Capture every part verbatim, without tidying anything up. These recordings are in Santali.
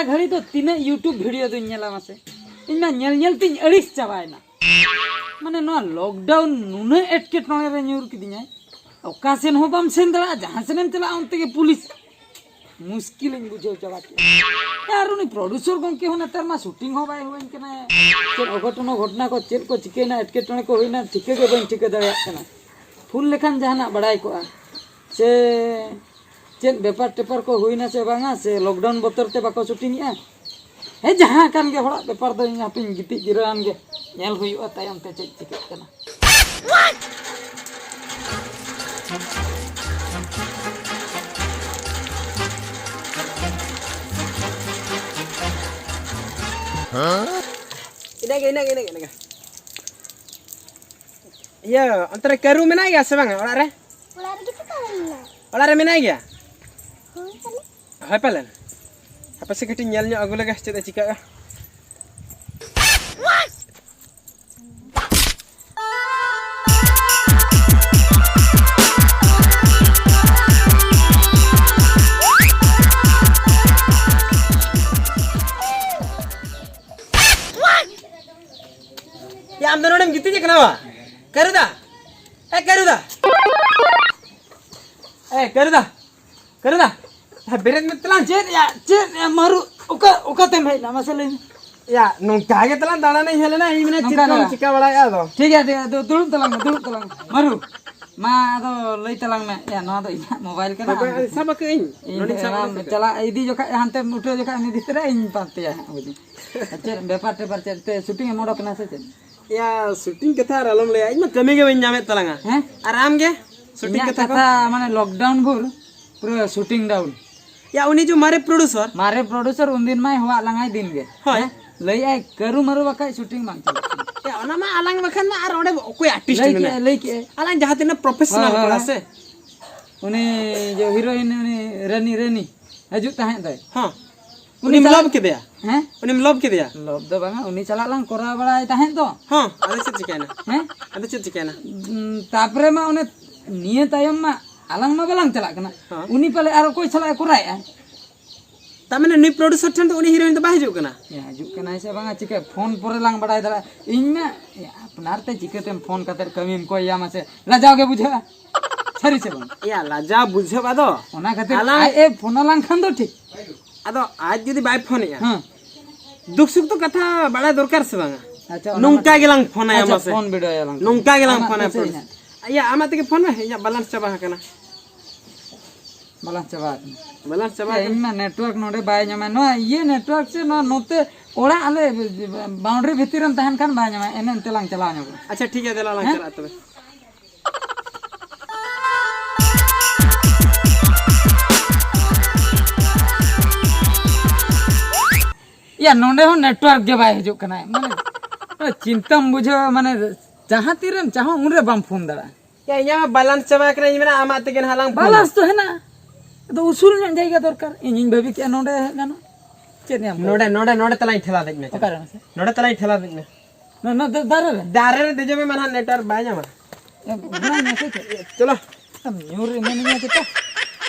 ᱜᱷᱟᱹᱲᱤ ᱫᱚ ᱛᱤᱱᱟᱹᱜ YouTube video ᱫᱩᱧ ᱧᱮᱞᱟ ᱢᱟᱥᱮ? ᱤᱧ ᱢᱟ ᱧᱮᱞ ᱧᱮᱞ ᱛᱤᱧ ᱟᱹᱲᱤᱥ ᱪᱟᱵᱟᱭᱮᱱᱟ᱾ ᱢᱟᱱᱮ ᱱᱚᱣᱟ lockdown ᱱᱩᱱᱟᱹᱜ ᱮᱴᱠᱮᱴᱚᱬᱮ ᱨᱮ ᱧᱩᱨ ᱠᱤᱫᱤᱧᱟᱭ, ᱚᱠᱟ ᱥᱮᱱ ᱦᱚᱸ ᱵᱟᱢ ᱥᱮᱱ ᱫᱟᱲᱮᱭᱟᱜᱼᱟ, ᱡᱟᱦᱟᱸ ᱥᱮᱱᱮᱢ ᱪᱟᱞᱟᱜᱼᱟ ᱚᱱᱛᱮ ᱜᱮ ᱯᱩᱞᱤᱥ᱾ ᱢᱩᱥᱠᱤᱞᱤᱧ ᱵᱩᱡᱷᱟᱹᱣ ᱪᱟᱵᱟ ᱠᱮᱫᱼᱟ᱾ ᱟᱨ ᱩᱱᱤ producer ᱜᱚᱢᱠᱮ ᱦᱚᱸ ᱱᱮᱛᱟᱨ ᱢᱟ shooting ᱦᱚᱸ ᱵᱟᱭ ᱦᱩᱭᱟᱹᱧ ᱠᱟᱱᱟ᱾ ᱪᱮᱫ ᱚᱜᱷᱚᱴᱚᱱ ᱚᱜᱷᱚᱴᱚᱱᱟ ᱠᱚ ᱪᱮᱫ ᱠᱚ ᱪᱤᱠᱟᱹᱭᱮᱱᱟ, ᱮᱴᱠᱮᱴᱚᱬᱮ ᱠᱚ ᱦᱩᱭᱱᱟ, ᱴᱷᱤᱠᱟᱹ ᱜᱮ ᱵᱟᱹᱧ ᱴᱷᱤᱠᱟᱹ ᱫᱟᱲᱮᱭᱟᱜ ᱠᱟᱱᱟ᱾ ᱯᱷᱳᱱ ᱞᱮᱠᱷᱟᱱ ᱡᱟᱦᱟᱱᱟᱜ ᱵᱟᱲᱟᱭ ᱠᱚᱜᱼᱟ᱾ ᱥᱮ ᱪᱮᱫ ᱵᱮᱯᱟᱨ ᱴᱮᱯᱟᱨ ᱠᱚ ᱦᱩᱭᱱᱟ ᱥᱮ ᱵᱟᱝᱟ, ᱥᱮ lockdown ᱵᱚᱛᱚᱨ ᱛᱮ ᱵᱟᱠᱚ shooting ᱮᱜᱼᱟ? ᱦᱮᱸ, ᱡᱟᱦᱟᱸ ᱠᱟᱱ ᱜᱮ ᱦᱚᱲᱟᱜ ᱵᱮᱯᱟᱨ ᱫᱚ, ᱤᱧ ᱦᱟᱯᱮᱧ ᱜᱤᱛᱤᱡ ᱡᱤᱨᱟᱹᱣ ᱮᱱ ᱜᱮ, ᱧᱮᱞ ᱦᱩᱭᱩᱜᱼᱟ ᱛᱟᱭᱚᱢ ᱛᱮ ᱪᱮᱫ ᱪᱤᱠᱟᱹᱜ ᱠᱟᱱᱟ᱾ ᱤᱱᱟᱹᱜᱮ, ᱤᱱᱟᱹᱜᱮ, ᱤᱱᱟᱹᱜᱮ, ᱤᱱᱟᱹᱜᱮ᱾ ᱤᱭᱟᱹ, ᱚᱱᱛᱮ ᱨᱮ ᱠᱟᱹᱨᱩ ᱢᱮᱱᱟᱭ ᱜᱮᱭᱟ ᱥᱮ ᱵᱟᱝᱟ ᱚᱲᱟᱜ ᱨᱮ? ᱚᱲᱟᱜ ᱨᱮᱜᱮ ᱛᱚ ᱠᱟᱹᱨᱩ ᱢᱮᱱᱟᱭ᱾ ᱚᱲᱟᱜ ᱨᱮ ᱢᱮᱱᱟᱭ ᱜᱮᱭᱟ? ᱦᱳᱭ, ᱯᱟᱞᱮ᱾ ᱦᱳᱭ, ᱯᱟᱞᱮᱱ᱾ ᱦᱟᱯᱮ ᱥᱮ ᱠᱟᱹᱴᱤᱡ ᱧᱮᱞ ᱧᱚᱜ ᱟᱹᱜᱩ ᱞᱮᱜᱮ ᱪᱮᱫ ᱮ ᱪᱤᱠᱟᱹᱜᱼᱟ᱾ ᱭᱟ, ᱟᱢ ᱫᱚ ᱱᱚᱰᱮᱢ ᱜᱤᱛᱤᱡ ᱟᱠᱟᱱᱟ ᱵᱟ? ᱠᱟᱹᱨᱩᱫᱟ! ᱮ, ᱠᱟᱹᱨᱩᱫᱟ! ᱮ, ᱠᱟᱹᱨᱩᱫᱟ! ᱠᱟᱹᱨᱩᱫᱟ! ᱦᱮ, ᱵᱮᱨᱮᱫ ᱢᱮ ᱛᱟᱞᱟᱝ᱾ ᱪᱮᱫ ᱭᱟ? ᱪᱮᱫ ᱭᱟ, ᱢᱟᱹᱨᱩ? ᱚᱠᱟ, ᱚᱠᱟᱛᱮᱢ ᱦᱮᱡ ᱮᱱᱟ? ᱢᱟᱥᱮ ᱞᱟᱹᱭ ᱢᱮ᱾ ᱭᱟ, ᱱᱚᱝᱠᱟ ᱜᱮ ᱛᱟᱞᱟᱝ ᱫᱟᱬᱟᱱᱤᱧ ᱦᱮᱡ ᱞᱮᱱᱟ᱾ ᱤᱧ ᱢᱮᱱᱟ, ᱪᱮᱫ ᱱᱚᱝᱠᱟ ᱠᱚᱢ ᱜᱮ? ᱪᱤᱠᱟ ᱵᱟᱲᱟᱭᱮᱫᱼᱟ ᱟᱫᱚ? ᱴᱷᱤᱠ ᱜᱮᱭᱟ, ᱴᱷᱤᱠ ᱜᱮᱭᱟ᱾ ᱫᱩ-, ᱫᱩᱲᱩᱵ ᱛᱟᱞᱟᱝ ᱢᱮ, ᱫᱩᱲᱩᱵ ᱛᱟᱞᱟᱝ ᱢᱮ᱾ ᱢᱟᱹᱨᱩ, ᱢᱟ ᱟᱫᱚ ᱞᱟᱹᱭ ᱛᱟᱞᱟᱝ ᱢᱮ᱾ ᱭᱟ, ᱱᱚᱣᱟ ᱫᱚ ᱤᱧᱟᱹᱜ mobile ᱠᱟᱱᱟ᱾ ᱦᱳᱭ, ᱥᱟᱵ ᱟᱠᱟᱜ ᱟᱹᱧ᱾ ᱤᱧ ᱱᱚᱰᱮᱧ ᱥᱟᱵ ᱚᱱᱟᱢ ᱟᱠᱟᱫᱟ᱾ ᱪᱟᱞᱟᱜ ᱤᱫᱤ ᱡᱚᱠᱷᱟᱡ ᱦᱟᱱᱛᱮᱢ ᱩᱴᱷᱟᱹᱣ ᱡᱚᱠᱷᱟᱡ ᱩᱱᱤ ᱫᱤᱥᱟᱹ ᱨᱮ ᱤᱧ ᱯᱟᱱᱛᱮᱭᱟ ᱦᱟᱸᱜ ᱵᱩᱡᱷᱟᱹᱣ᱾ ᱟᱨ ᱪᱮᱫ ᱵᱮᱯᱟᱨ ᱴᱮᱯᱟᱨ ᱪᱮᱫ ᱛᱮ shooting ᱮᱢ ᱚᱰᱚᱠ ᱮᱱᱟ ᱥᱮ ᱪᱮᱫ? ᱭᱟ, shooting ᱠᱟᱛᱷᱟ ᱟᱨ ᱟᱞᱚᱢ ᱞᱟᱹᱭᱟ, ᱤᱧ ᱢᱟ ᱠᱟᱹᱢᱤ ᱜᱮ ᱵᱟᱹᱧ ᱧᱟᱢᱮᱫ ᱛᱟᱞᱟᱝᱟ᱾ ᱦᱮᱸ? ᱟᱨ ᱟᱢ ᱜᱮ? Shooting ᱤᱧᱟᱹᱜ ᱠᱟᱛᱷᱟ ᱠᱚ? ᱠᱟᱛᱷᱟ ᱢᱟᱱᱮ lockdown ᱵᱷᱳᱨ ᱯᱩᱨᱟᱹ shooting down᱾ ᱭᱟ, ᱩᱱᱤ ᱡᱮ ᱢᱟᱨᱮ producer᱾ ᱢᱟᱨᱮ producer ᱩᱱᱫᱤᱱ ᱢᱟᱭ ᱦᱚᱦᱚᱣᱟᱜ ᱞᱟᱝᱟᱭ ᱫᱤᱱ ᱜᱮ᱾ ᱦᱳᱭ᱾ ᱦᱮᱸ? ᱞᱟᱹᱭᱮᱫᱼᱟᱭ, "ᱠᱟᱹᱨᱩ ᱢᱟᱹᱨᱩ ᱵᱟᱠᱷᱟᱡ shooting ᱵᱟᱝ ᱪᱟᱞᱟᱜ ᱠᱟᱱᱟ᱾" ᱭᱟ, ᱚᱱᱟ ᱢᱟ ᱟᱞᱟᱝ ᱵᱟᱠᱷᱟᱱ ᱢᱟ ᱟᱨ ᱚᱸᱰᱮ ᱚᱠᱚᱭ artist ᱞᱟᱹᱭ ᱢᱮᱱᱟᱭᱟ? ᱠᱮᱜᱼᱟᱭ, ᱞᱟᱹᱭ ᱠᱮᱜᱼᱟᱭ᱾ ᱟᱞᱟᱝ ᱡᱟᱦᱟᱸ ᱛᱤᱱᱟᱹᱜ professional ᱦᱳᱭ, ᱦᱳᱭ, ᱠᱚᱲᱟ ᱦᱳᱭ᱾ ᱥᱮ᱾ ᱩᱱᱤ ᱡᱮ heroine, ᱩᱱᱤ ᱨᱟᱹᱱᱤ, ᱨᱟᱹᱱᱤ ᱦᱤᱡᱩᱜ ᱛᱟᱦᱮᱸᱫ ᱫᱚᱭ᱾ ᱦᱚᱸ᱾ ᱩᱱᱤ ᱩᱱᱤᱢ ᱪᱟᱞᱟᱜ love ᱠᱮᱫᱮᱭᱟ? ᱦᱮᱸ? ᱩᱱᱤᱢ love ᱠᱮᱫᱮᱭᱟ? Love ᱫᱚ ᱵᱟᱝᱟ, ᱩᱱᱤ ᱪᱟᱞᱟᱜ ᱞᱟᱝ ᱠᱚᱨᱟᱣ ᱵᱟᱲᱟᱭ ᱛᱟᱦᱮᱸᱫ ᱫᱚ᱾ ᱦᱚᱸ, ᱟᱫᱚ ᱪᱮᱫ ᱪᱤᱠᱟᱹᱭᱮᱱᱟ? ᱦᱮᱸ? ᱟᱫᱚ ᱪᱮᱫ ᱪᱤᱠᱟᱹᱭᱮᱱᱟ? ᱩᱸ, ᱛᱟᱯᱚᱨᱮ ᱢᱟ ᱚᱱᱮ ᱱᱤᱭᱟᱹ ᱛᱟᱭᱚᱢ ᱢᱟ ᱟᱞᱟᱝ ᱢᱟ ᱵᱟᱞᱟᱝ ᱪᱟᱞᱟᱜ ᱠᱟᱱᱟ᱾ ᱦᱚᱸ᱾ ᱩᱱᱤ ᱯᱟᱞᱮ ᱟᱨ ᱚᱠᱚᱭ ᱥᱟᱞᱟᱜ ᱮ ᱠᱚᱨᱟᱣᱮᱫᱼᱟ? ᱛᱟᱨ ᱢᱟᱱᱮ ᱱᱩᱭ producer ᱴᱷᱮᱱ ᱫᱚ ᱩᱱᱤ heroine ᱫᱚ ᱵᱟᱭ ᱦᱤᱡᱩᱜ ᱠᱟᱱᱟ? ᱦᱮᱸ, ᱦᱤᱡᱩᱜ ᱠᱟᱱᱟᱭ ᱥᱮ ᱵᱟᱝᱟ, ᱪᱤᱠᱟᱹ ᱯᱷᱳᱱ ᱯᱚᱨᱮ ᱞᱟᱝ ᱵᱟᱲᱟᱭ ᱫᱟᱲᱮᱭᱟᱜᱼᱟ᱾ ᱤᱧ ᱢᱟ ᱟᱯᱱᱟᱨ ᱛᱮ ᱪᱤᱠᱟᱹᱛᱮᱢ ᱯᱷᱳᱱ ᱠᱟᱛᱮ ᱠᱟᱹᱢᱤᱢ ᱠᱚᱭ ᱭᱟᱢᱟ ᱥᱮ, ᱞᱟᱡᱟᱣ ᱜᱮ ᱵᱩᱡᱷᱟᱹᱜᱼᱟ᱾ ᱥᱟᱹᱨᱤ ᱥᱮ ᱵᱟᱝ? ᱮᱭᱟ, ᱞᱟᱡᱟᱣ ᱵᱩᱡᱷᱟᱹᱜ ᱟᱫᱚ᱾ ᱚᱱᱟ ᱠᱷᱟᱹᱛᱤᱨ ᱟᱞᱟᱝ ᱟᱡ ᱮ ᱯᱷᱳᱱ ᱟᱞᱟᱝ ᱠᱷᱟᱱ ᱫᱚ ᱴᱷᱤᱠ᱾ ᱟᱫᱚ ᱟᱡ ᱡᱩᱫᱤ ᱵᱟᱭ ᱯᱷᱳᱱᱮᱜᱼᱟ, ᱦᱮᱸ᱾ ᱫᱩᱠ ᱥᱩᱠ ᱫᱚ ᱠᱟᱛᱷᱟ ᱵᱟᱲᱟᱭ ᱫᱚᱨᱠᱟᱨ ᱥᱮ ᱵᱟᱝᱟ? ᱟᱪᱪᱷᱟ, ᱚᱱᱟ ᱱᱚᱝᱠᱟ ᱢᱟ ᱜᱮᱞᱟᱝ ᱯᱷᱳᱱᱟᱭᱟ ᱟᱪᱪᱷᱟ, ᱢᱟᱥᱮ᱾ ᱯᱷᱳᱱ ᱵᱤᱰᱟᱹᱣ ᱟᱭᱟᱞᱟᱝ᱾ ᱱᱚᱝᱠᱟ ᱜᱮᱞᱟᱝ ᱟᱢᱟᱜ ᱯᱷᱳᱱᱟᱭᱟ ᱯᱩᱭᱥᱟᱹ producer᱾ ᱦᱮᱱᱟᱜ᱾ ᱟᱭᱟ, ᱟᱢᱟᱜ ᱛᱮᱜᱮ ᱯᱷᱳᱱ ᱢᱮ, ᱤᱧᱟᱹᱜ balance ᱪᱟᱵᱟ ᱟᱠᱟᱱᱟ᱾ Balance ᱪᱟᱵᱟ ᱮ, ᱟᱠᱟᱱᱟ᱾ ᱤᱧ ᱢᱟ network ᱱᱚᱰᱮ ᱵᱟᱭ ᱧᱟᱢᱟ᱾ ᱱᱚᱣᱟ ᱤᱭᱟᱹ network ᱥᱮ ᱱᱚᱣᱟ ᱱᱚᱛᱮ ᱚᱲᱟᱜ ᱟᱞᱮ boundary ᱵᱷᱤᱛᱤᱨ ᱨᱮᱢ ᱛᱟᱦᱮᱱ ᱠᱷᱟᱱ ᱵᱟᱭ ᱧᱟᱢᱟ᱾ ᱮᱱᱮ ᱮᱱᱛᱮ ᱞᱟᱝ ᱪᱟᱞᱟᱣ ᱧᱚᱜᱚᱜᱼᱟ᱾ ᱟᱪᱪᱷᱟ, ᱴᱷᱤᱠ ᱜᱮᱭᱟ, ᱫᱮᱞᱟ ᱞᱟᱝ ᱦᱮᱸ? ᱪᱟᱞᱟᱜᱼᱟ ᱛᱚᱵᱮ᱾ ᱭᱟ, ᱱᱚᱰᱮ ᱦᱚᱸ network ᱜᱮ ᱵᱟᱭ ᱦᱤᱡᱩᱜ ᱠᱟᱱᱟ᱾ ᱢᱟᱱᱮ, ᱪᱤᱱᱛᱟᱹᱢ ᱵᱩᱡᱷᱟᱹᱣᱟ, ᱢᱟᱱᱮ, ᱡᱟᱦᱟᱸ ᱛᱤᱨᱮᱢ ᱪᱟᱦᱚᱸ ᱩᱱᱨᱮ ᱵᱟᱢ ᱯᱷᱳᱱ ᱫᱟᱲᱮᱭᱟᱜᱼᱟ᱾ ᱭᱟ, ᱤᱧᱟᱹᱜ ᱢᱟ balance ᱪᱟᱵᱟ ᱟᱠᱟᱱᱟ, ᱤᱧ ᱢᱮᱱᱟ ᱟᱢᱟᱜ ᱛᱮᱜᱮ ᱱᱟᱦᱟᱜ ᱞᱟᱝ ᱯᱷᱳᱱᱟ᱾ Balance ᱫᱚ ᱦᱮᱱᱟᱜᱼᱟ, ᱟᱫᱚ ᱩᱥᱩᱞ ᱧᱚᱜ ᱡᱟᱭᱜᱟ ᱫᱚᱨᱠᱟᱨ᱾ ᱤᱧᱤᱧ ᱵᱷᱟᱹᱵᱤ ᱠᱮᱜᱼᱟ ᱱᱚᱰᱮ ᱜᱟᱱᱚᱜ᱾ ᱪᱮᱫ ᱧᱟᱢ ᱠᱚᱣᱟ? ᱱᱚᱰᱮ, ᱱᱚᱰᱮ, ᱱᱚᱰᱮ ᱛᱟᱞᱟᱧ ᱴᱷᱮᱞᱟᱣ ᱫᱮᱡ ᱢᱮ᱾ ᱚᱠᱟᱨᱮ ᱢᱟᱥᱮ? ᱱᱚᱰᱮ ᱛᱟᱞᱟᱧ ᱴᱷᱮᱞᱟᱣ ᱫᱮᱡ ᱢᱮ᱾ ᱱᱚᱣᱟ, ᱱᱚᱣᱟ ᱫᱟ-, ᱫᱟᱨᱮ ᱨᱮ? ᱫᱟᱨᱮ ᱨᱮ ᱫᱮᱡᱚᱜ ᱢᱮ, ᱢᱟ ᱱᱟᱦᱟᱜ network ᱵᱟᱭ ᱧᱟᱢᱟ᱾ ᱮ, ᱵᱟᱝ ᱧᱟᱢᱟ ᱥᱮ ᱪᱮᱫ? ᱪᱚᱞᱚ᱾ ᱟᱢ ᱧᱩᱨ ᱮᱢᱟᱱᱤᱧᱟ ᱪᱮᱛᱟ?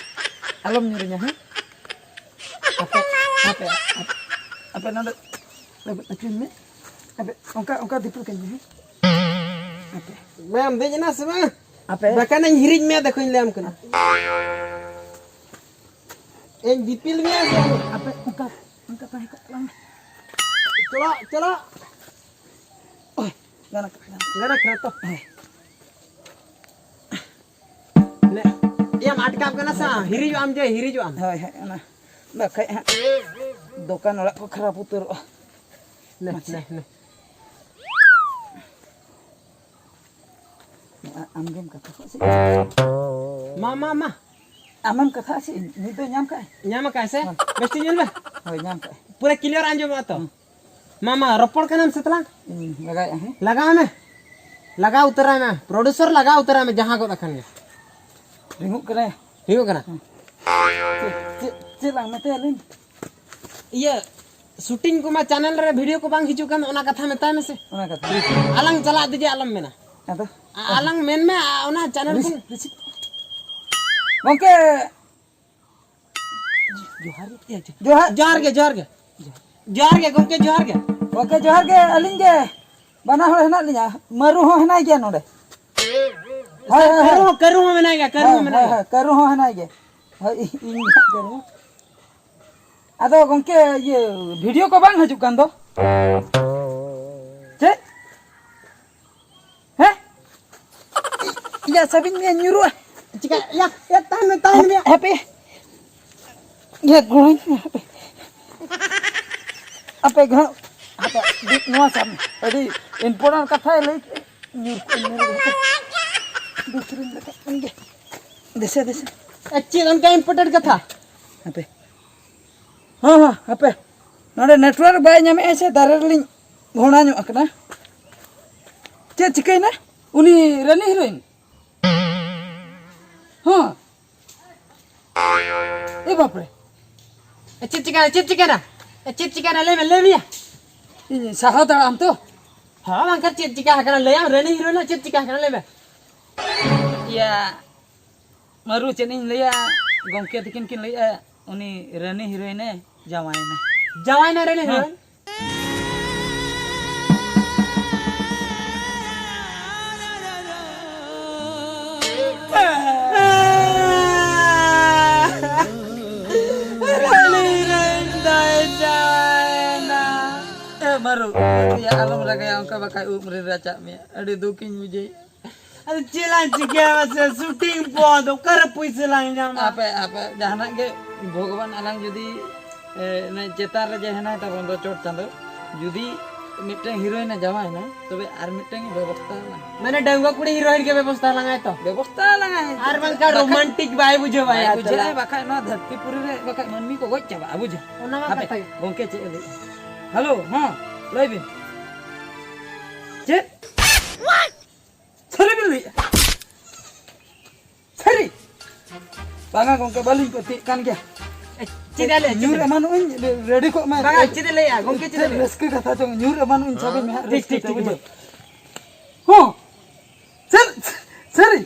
ᱟᱞᱚᱢ ᱧᱩᱨᱤᱧᱟ, ᱦᱮᱸ? ᱟᱯᱮ, ᱟᱯᱮ, ᱟᱯᱮ, ᱟᱯᱮ ᱱᱚᱰᱮ, ᱟᱯᱮ ᱟᱹᱪᱩᱨ ᱢᱮ᱾ ᱟᱯᱮ ᱚᱱᱠᱟ, ᱚᱱᱠᱟ ᱫᱤᱯᱤᱞ ᱠᱟᱹᱧ ᱢᱮ, ᱦᱮᱸ? ᱟᱯᱮ᱾ ᱵᱟᱢ ᱫᱮᱡ ᱮᱱᱟ ᱥᱮ ᱵᱟᱝ? ᱟᱯᱮ᱾ ᱵᱟᱠᱷᱟᱱ ᱤᱧ ᱦᱤᱨᱤᱡ ᱢᱮᱭᱟ, ᱫᱮᱠᱷᱚᱧ ᱞᱟᱹᱭᱟᱢ ᱠᱟᱱᱟ᱾ ᱤᱧ ᱫᱤᱯᱤᱞ ᱢᱮᱭᱟ ᱥᱮ? ᱟᱯᱮ ᱚᱱᱠᱟ, ᱚᱱᱠᱟ ᱛᱟᱦᱮᱸ ᱠᱚᱜ ᱛᱟᱞᱟᱝ ᱢᱮ᱾ ᱪᱚᱞᱚ, ᱪᱚᱞᱚ᱾ ᱳᱭ, ᱜᱟᱱ ᱠᱟᱱᱟ, ᱜᱟᱱ ᱠᱟᱱᱟ᱾ ᱜᱟᱱ ᱠᱟᱱᱟ ᱛᱚ? ᱦᱮᱸ᱾ ᱞᱮ, ᱮᱭᱟᱢ ᱟᱴᱠᱟᱣ ᱠᱟᱱᱟ ᱥᱮ? ᱦᱤᱨᱤᱡᱚᱜ ᱟᱢ ᱡᱮ, ᱦᱤᱨᱤᱡᱚᱜ ᱟᱢ᱾ ᱦᱳᱭ, ᱦᱳᱭ, ᱚᱱᱟ ᱵᱟᱠᱷᱟᱡ ᱦᱟᱸᱜ ᱫᱚᱠᱟᱱ ᱚᱲᱟᱜ ᱠᱚ ᱠᱷᱟᱨᱟᱯ ᱩᱛᱟᱹᱨᱚᱜᱼᱟ᱾ ᱞᱮ, ᱢᱟᱥᱮ᱾ ᱞᱮ, ᱞᱮ᱾ ᱟ-, ᱟᱢᱜᱮᱢ ᱠᱟᱛᱷᱟ ᱠᱚᱜ ᱥᱮ? ᱢᱟ, ᱢᱟ, ᱢᱟ᱾ ᱟᱢᱮᱢ ᱠᱟᱛᱷᱟᱜᱼᱟ ᱥᱮ? ᱱᱤᱛ ᱫᱚ ᱧᱟᱢ ᱠᱟᱜᱼᱟᱭ᱾ ᱧᱟᱢ ᱠᱟᱜᱼᱟᱭ ᱥᱮ? ᱦᱳᱭ᱾ ᱵᱮᱥ ᱴᱷᱤᱠ ᱧᱮᱞ ᱢᱮ᱾ ᱦᱳᱭ, ᱧᱟᱢ ᱠᱟᱜᱼᱟᱭ᱾ ᱯᱩᱨᱟᱹ clear ᱟᱸᱡᱚᱢᱚᱜᱼᱟ ᱛᱚ? ᱦᱩᱸ᱾ ᱢᱟ, ᱢᱟ, ᱨᱚᱯᱚᱲ ᱠᱟᱱᱟᱢ ᱥᱮ ᱛᱟᱞᱟᱝ? ᱤᱧ ᱞᱟᱜᱟᱭᱮᱫᱼᱟ, ᱦᱮᱸ? ᱞᱟᱜᱟᱣ ᱢᱮ᱾ ᱞᱟᱜᱟᱣ ᱩᱛᱟᱹᱨᱟᱭ ᱢᱮ᱾ Producer ᱞᱟᱜᱟᱣ ᱩᱛᱟᱹᱨᱟᱭ ᱢᱮ, ᱡᱟᱦᱟᱸ ᱜᱚᱫ ᱟᱠᱟᱱ ᱜᱮ᱾ ᱨᱤᱝᱚᱜ ᱠᱟᱱᱟᱭ᱾ ᱨᱤᱝᱚᱜ ᱠᱟᱱᱟ? ᱦᱩᱸ᱾ ᱪᱮᱫ, ᱪᱮᱫ, ᱪᱮᱫ ᱞᱟᱝ ᱢᱮᱛᱟᱭᱟ ᱞᱟᱹᱭ ᱢᱮ? ᱤᱭᱟᱹ, shooting ᱠᱚᱢᱟ channel ᱨᱮ video ᱠᱚ ᱵᱟᱝ ᱦᱤᱡᱩᱜ ᱠᱟᱱ, ᱚᱱᱟ ᱠᱟᱛᱷᱟ ᱢᱮᱛᱟᱭ ᱢᱮᱥᱮ᱾ ᱚᱱᱟ ᱠᱟᱛᱷᱟ᱾ ᱟᱞᱟᱝ ᱪᱟᱞᱟᱜ ᱫᱮᱡᱮ ᱟᱞᱚᱢ ᱢᱮᱱᱟ᱾ ᱟᱫᱚ? ᱟ-, ᱟᱞᱟᱝ ᱢᱮᱱ ᱢᱮ, ᱟ, ᱚᱱᱟ channel ᱨᱤᱥᱤ-, ᱠᱷᱚᱱ ᱨᱤᱥᱤ-, ᱜᱚᱝᱠᱮ, ᱡᱚᱦᱟᱨ ᱜᱮ᱾ ᱡᱚᱦᱟᱨ᱾ ᱡᱚᱦᱟᱨ ᱜᱮ, ᱡᱚᱦᱟᱨ ᱜᱮ᱾ ᱡᱚᱦᱟᱨ ᱜᱮ ᱜᱚᱢᱠᱮ, ᱡᱚᱦᱟᱨ ᱜᱮ᱾ ᱜᱚᱢᱠᱮ ᱡᱚᱦᱟᱨ ᱜᱮ, ᱟᱹᱞᱤᱧ ᱜᱮ ᱵᱟᱱᱟ ᱦᱚᱲ ᱦᱮᱱᱟᱜ ᱞᱤᱧᱟ, ᱢᱟᱹᱨᱩ ᱦᱚᱸ ᱦᱮᱱᱟᱭ ᱜᱮᱭᱟ ᱱᱚᱰᱮ᱾ ᱦᱳᱭ, ᱦᱳᱭ, ᱦᱳᱭ᱾ ᱠᱟᱹᱨᱩ ᱦᱚᱸ, ᱠᱟᱹᱨᱩ ᱦᱚᱸ ᱢᱮᱱᱟᱭ ᱜᱮᱭᱟ, ᱠᱟᱹᱨᱩ ᱦᱳᱭ, ᱦᱚᱸ ᱢᱮᱱᱟᱭ ᱦᱳᱭ, ᱜᱮᱭᱟ᱾ ᱦᱳᱭ, ᱠᱟᱹᱨᱩ ᱦᱚᱸ ᱦᱮᱱᱟᱭ ᱜᱮ᱾ ᱦᱳᱭ, ᱤᱧ ᱜᱮ ᱦᱟᱸᱜ ᱠᱟᱹᱨᱩ᱾ ᱟᱫᱚ ᱜᱚᱢᱠᱮ, ᱤᱭᱟᱹ, ᱵᱷᱤᱰᱤᱭᱳ ᱠᱚ ᱵᱟᱝ ᱦᱤᱡᱩᱜ ᱠᱟᱱ ᱫᱚ? ᱪᱮᱫ? ᱦᱮᱸ? ᱤᱭᱟ, ᱥᱟᱵᱤᱱ ᱢᱮᱭᱟ, ᱧᱩᱨᱩᱜᱼᱟ᱾ ᱪᱤᱠᱟ? ᱭᱟ, ᱭᱟ, ᱛᱟᱦᱮᱱ ᱢᱮ, ᱛᱟᱦᱮᱱ ᱢᱮ᱾ ᱦᱟᱯᱮ᱾ ᱤᱭᱟ, ᱜᱚᱲᱚᱧ ᱢᱮ, ᱦᱟᱯᱮ᱾ ᱦᱟᱯᱮ, ᱜᱚᱲᱚ᱾ ᱦᱟᱯᱮ, ᱱᱚᱣᱟ ᱥᱟᱵ ᱢᱮ᱾ ᱟᱹᱰᱤ important ᱠᱟᱛᱷᱟᱭ ᱞᱟᱹᱭ ᱠᱮᱫ᱾ ᱧᱩᱨ ᱠᱚ, ᱧᱩᱨ ᱠᱚ᱾ ᱵᱷᱤᱛᱨᱤᱧ ᱨᱟᱠᱟᱵ ᱠᱟᱱ ᱜᱮ᱾ ᱫᱮᱥᱮ, ᱫᱮᱥᱮ᱾ ᱮ, ᱪᱮᱫ ᱚᱱᱠᱟ important ᱠᱟᱛᱷᱟ? ᱦᱟᱯᱮ᱾ ᱦᱚᱸ, ᱦᱚᱸ, ᱦᱟᱯᱮ᱾ ᱱᱚᱰᱮ network ᱵᱟᱭ ᱧᱟᱢᱮᱫᱼᱟ ᱥᱮ ᱫᱟᱨᱮ ᱨᱮᱞᱤᱧ ᱜᱷᱚᱲᱟ ᱧᱚᱜ ᱟᱠᱟᱱᱟ᱾ ᱪᱮᱫ ᱪᱤᱠᱟᱹᱭᱮᱱᱟ? ᱩᱱᱤ ᱨᱟᱹᱱᱤ heroine? ᱦᱚᱸ᱾ ᱮ ᱵᱟᱯᱨᱮ᱾ ᱮ, ᱪᱮᱫ ᱪᱤᱠᱟᱹᱭᱮᱱᱟ? ᱪᱮᱫ ᱪᱤᱠᱟᱹᱭᱮᱱᱟ? ᱮ, ᱪᱮᱫ ᱪᱤᱠᱟᱹᱭᱮᱱᱟ? ᱞᱟᱹᱭ ᱢᱮ, ᱞᱟᱹᱭ ᱢᱮᱭᱟ᱾ ᱤᱧ ᱥᱟᱦᱟᱣ ᱫᱟᱲᱮᱭᱟᱜ ᱟᱢ ᱛᱚ? ᱦᱚᱸ, ᱵᱟᱝᱠᱷᱟᱱ ᱪᱮᱫ ᱪᱤᱠᱟ ᱟᱠᱟᱱᱟ? ᱞᱟᱹᱭᱟᱢ, ᱨᱟᱹᱱᱤ heroine ᱪᱮᱫ ᱪᱤᱠᱟ ᱟᱠᱟᱱᱟ? ᱞᱟᱹᱭ ᱢᱮ᱾ ᱤᱭᱟ, ᱢᱟᱹᱨᱩ, ᱪᱮᱫ ᱤᱧ ᱞᱟᱹᱭᱟ, ᱜᱚᱢᱠᱮ ᱛᱟᱹᱠᱤᱱ ᱠᱤᱱ ᱞᱟᱹᱭᱮᱫᱼᱟ, ᱩᱱᱤ ᱨᱟᱹᱱᱤ heroine ᱮ ᱡᱟᱶᱟᱭᱮᱱᱟ᱾ ᱡᱟᱶᱟᱭᱮᱱᱟ ᱨᱟᱹᱱᱤ heroine? ᱨᱟᱹᱱᱤ heroine ᱫᱚᱭ ᱡᱟᱶᱟᱭᱮᱱᱟ᱾ ᱮ ᱢᱟᱹᱨᱩ, ᱤᱭᱟᱹ, ᱟᱞᱚᱢ ᱨᱟᱜᱟᱭᱟ, ᱚᱱᱠᱟ ᱵᱟᱠᱷᱟᱡ ᱩᱵ ᱨᱮ ᱨᱟᱪᱟᱜ ᱢᱮᱭᱟ᱾ ᱟᱹᱰᱤ ᱫᱩᱠᱤᱧ ᱵᱩᱡᱷᱟᱹᱣᱮᱫᱼᱟ᱾ ᱟᱫᱚ ᱪᱮᱫ ᱞᱟᱝ ᱪᱤᱠᱟᱹᱭᱟ ᱢᱟᱥᱮ? Shooting ᱯᱚᱨ ᱫᱚ ᱚᱠᱟᱨᱮ ᱯᱩᱭᱥᱟᱹ ᱞᱟᱝ ᱧᱟᱢᱟ? ᱟᱯᱮ, ᱟᱯᱮ, ᱡᱟᱦᱟᱱᱟᱜ ᱜᱮ ᱵᱷᱚᱜᱚᱵᱟᱱ ᱟᱞᱟᱝ ᱡᱩᱫᱤ, ᱮ, ᱚᱱᱮ ᱪᱮᱛᱟᱱ ᱨᱮ ᱡᱮ ᱦᱮᱱᱟᱭ ᱛᱟᱵᱚᱱ ᱫᱚ ᱪᱚᱴ ᱪᱟᱸᱫᱚ, ᱡᱩᱫᱤ ᱢᱤᱫᱴᱟᱝ heroine ᱮ ᱡᱟᱶᱟᱭᱮᱱᱟ, ᱛᱚᱵᱮ ᱟᱨ ᱢᱤᱫᱴᱟᱝ ᱵᱮᱵᱚᱥᱛᱷᱟ ᱟᱞᱟᱝ᱾ ᱢᱟᱱᱮ ᱰᱟᱺᱜᱩᱣᱟᱹ ᱠᱩᱲᱤ heroine ᱜᱮ ᱵᱮᱵᱚᱥᱛᱷᱟ ᱟᱞᱟᱝ ᱟᱭ ᱛᱚ? ᱵᱮᱵᱚᱥᱛᱷᱟ ᱟᱞᱟᱝ ᱟᱭ᱾ ᱟᱨ ᱵᱟᱝᱠᱷᱟᱱ ᱵᱟᱠᱷᱟᱡ romantic ᱵᱟᱭ ᱵᱩᱡᱷᱟᱹᱣᱟ ᱵᱟᱭ ᱭᱟ ᱵᱩᱡᱷᱟᱹᱜᱼᱟ, ᱛᱟᱦᱞᱮ᱾ ᱵᱟᱠᱷᱟᱡ ᱱᱚᱣᱟ ᱫᱷᱟᱹᱨᱛᱤ ᱯᱩᱨᱤ ᱨᱮ ᱵᱟᱠᱷᱟᱡ ᱢᱟᱹᱱᱢᱤ ᱠᱚ ᱜᱚᱡ ᱪᱟᱵᱟᱜᱼᱟ, ᱵᱩᱡᱷᱟᱹᱣ? ᱚᱱᱟ ᱢᱟ ᱦᱟᱯᱮ, ᱠᱟᱛᱷᱟ ᱜᱮ᱾ ᱜᱚᱢᱠᱮ ᱪᱮᱫ ᱮ ᱞᱟᱹᱭᱮᱫᱼᱟ? Hello, ᱦᱚᱸ, ᱞᱟᱹᱭ ᱵᱤᱱ᱾ ᱪᱮᱫ? ᱥᱟᱹᱨᱤ ᱵᱤᱱ ᱞᱟᱹᱭᱮᱫᱼᱟ? ᱥᱟᱹᱨᱤ? ᱵᱟᱝᱟ ᱜᱚᱢᱠᱮ, ᱵᱟᱹᱞᱤᱧ ᱯᱟᱹᱛᱭᱟᱹᱜ ᱠᱟᱱ ᱜᱮᱭᱟ᱾ ᱮ, ᱪᱮᱫ ᱮ ᱞᱟᱹᱭᱟ? ᱧᱩᱨ ᱪᱮᱫ ᱮ ᱞᱟᱹᱭᱟ? ᱮᱢᱟᱱᱚᱜ ᱟᱹᱧ, ᱨᱮᱰᱤ ᱠᱚᱜ ᱢᱮ᱾ ᱵᱟᱝᱟ, ᱪᱮᱫ ᱮ ᱞᱟᱹᱭᱟ? ᱜᱚᱢᱠᱮ, ᱪᱮᱫ ᱮ ᱞᱟᱹᱭᱟ? ᱨᱟᱹᱥᱠᱟᱹ ᱠᱟᱛᱷᱟ ᱪᱚᱝ, ᱧᱩᱨ ᱮᱢᱟᱱᱚᱜ ᱟᱹᱧ, ᱥᱟᱵᱤᱧ ᱢᱮ ᱦᱟᱸᱜ, ᱴᱷᱤᱠ, ᱨᱟᱹᱥᱠᱟᱹ ᱴᱷᱤᱠ, ᱛᱮ, ᱴᱷᱤᱠ, ᱵᱩᱡᱷᱟᱹᱣ᱾ ᱵᱩᱡᱷᱟᱹᱣ᱾ ᱦᱚᱸ, ᱥᱟᱹᱨᱤ, ᱥᱟᱹᱨᱤ᱾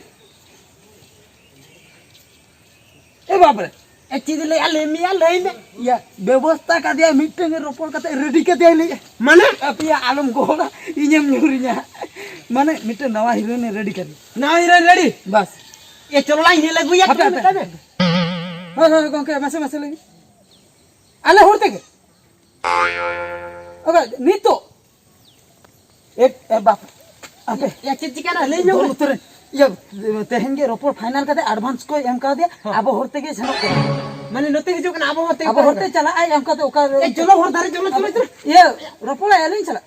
ᱮ ᱵᱟᱯ ᱨᱮ᱾ ᱪᱮᱫ ᱞᱟᱹᱭᱟ, ᱞᱟᱹᱭ ᱢᱮᱭᱟ, ᱞᱟᱹᱭ ᱢᱮ᱾ ᱤᱭᱟᱹ, ᱵᱮᱵᱚᱥᱛᱟ ᱠᱟᱫᱮᱭᱟ ᱢᱤᱫᱴᱟᱝ ᱨᱚᱯᱚᱲ ᱠᱟᱛᱮ ᱨᱮᱰᱤ ᱠᱟᱫᱮᱭᱟᱭ ᱞᱟᱹᱭ᱾ ᱢᱟᱱᱮ? ᱟᱯᱮᱭᱟ ᱟᱞᱚᱢ ᱜᱚᱦᱚᱲᱟ, ᱤᱧᱮᱢ ᱧᱩᱨᱤᱧᱟ᱾ ᱢᱟᱱᱮ ᱢᱤᱫᱴᱟᱝ ᱱᱟᱣᱟ ᱦᱤᱨᱳᱭᱤᱱ ᱨᱮᱰᱤ ᱠᱟᱫᱮᱭᱟ᱾ ᱱᱟᱣᱟ ᱦᱤᱨᱳᱭᱤᱱ ᱨᱮᱰᱤ? ᱵᱟᱥ᱾ ᱮ, ᱪᱚᱞᱚ ᱞᱟᱝ ᱧᱮᱞ ᱟᱹᱜᱩᱭᱟ, ᱦᱟᱯᱮ, ᱪᱚᱞᱚ ᱦᱟᱯᱮ᱾ ᱢᱮᱛᱟᱭ ᱢᱮ᱾ ᱦᱳᱭ, ᱦᱳᱭ, ᱜᱚᱝᱠᱮ, ᱢᱟᱥᱮ, ᱢᱟᱥᱮ ᱞᱟᱹᱭ ᱢᱮ᱾ ᱟᱞᱮ ᱦᱚᱲ ᱛᱮᱜᱮ? ᱚᱠᱟ, ᱱᱤᱛᱚᱜ? ᱮ, ᱮ, ᱵᱟᱯ, ᱟᱯᱮ᱾ ᱭᱟ, ᱪᱮᱫ ᱪᱤᱠᱟᱹᱱᱟ? ᱞᱟᱹᱭ ᱧᱚᱜ ᱫᱚᱞ ᱢᱮ᱾ ᱩᱛᱟᱹᱨ, ᱤᱭᱟᱹ, ᱛᱮᱦᱮᱧ ᱜᱮ ᱨᱚᱯᱚᱲ ᱯᱷᱟᱭᱱᱟᱞ ᱠᱟᱛᱮ ᱮᱰᱵᱷᱟᱱᱥ ᱠᱚ ᱮᱢ ᱠᱟᱣᱫᱮᱭᱟ, ᱦᱚᱸ᱾ ᱟᱵᱚ ᱦᱚᱲ ᱛᱮᱜᱮ ᱥᱮᱱᱚᱜ ᱠᱟᱱᱟ᱾ ᱢᱟᱱᱮ ᱱᱚᱛᱮ ᱦᱤᱡᱩᱜ ᱠᱟᱱᱟ, ᱟᱵᱚ ᱦᱚᱲ ᱛᱮᱜᱮ ᱟᱵᱚ ᱦᱚᱲ ᱛᱮ ᱯᱷᱟᱭᱱᱟᱞ᱾ ᱪᱟᱞᱟᱜ ᱟᱭ, ᱚᱱᱠᱟ ᱛᱮ ᱚᱠᱟ ᱨᱮ ᱮ, ᱪᱚᱞᱚ ᱦᱚᱨ ᱫᱷᱟᱨᱮ, ᱪᱚᱞᱚ, ᱪᱚᱞᱚ, ᱪᱚᱞᱚ᱾ ᱤᱭᱟᱹ, ᱨᱚᱯᱚᱲᱟᱭ ᱟᱹᱞᱤᱧ ᱥᱟᱞᱟᱜ᱾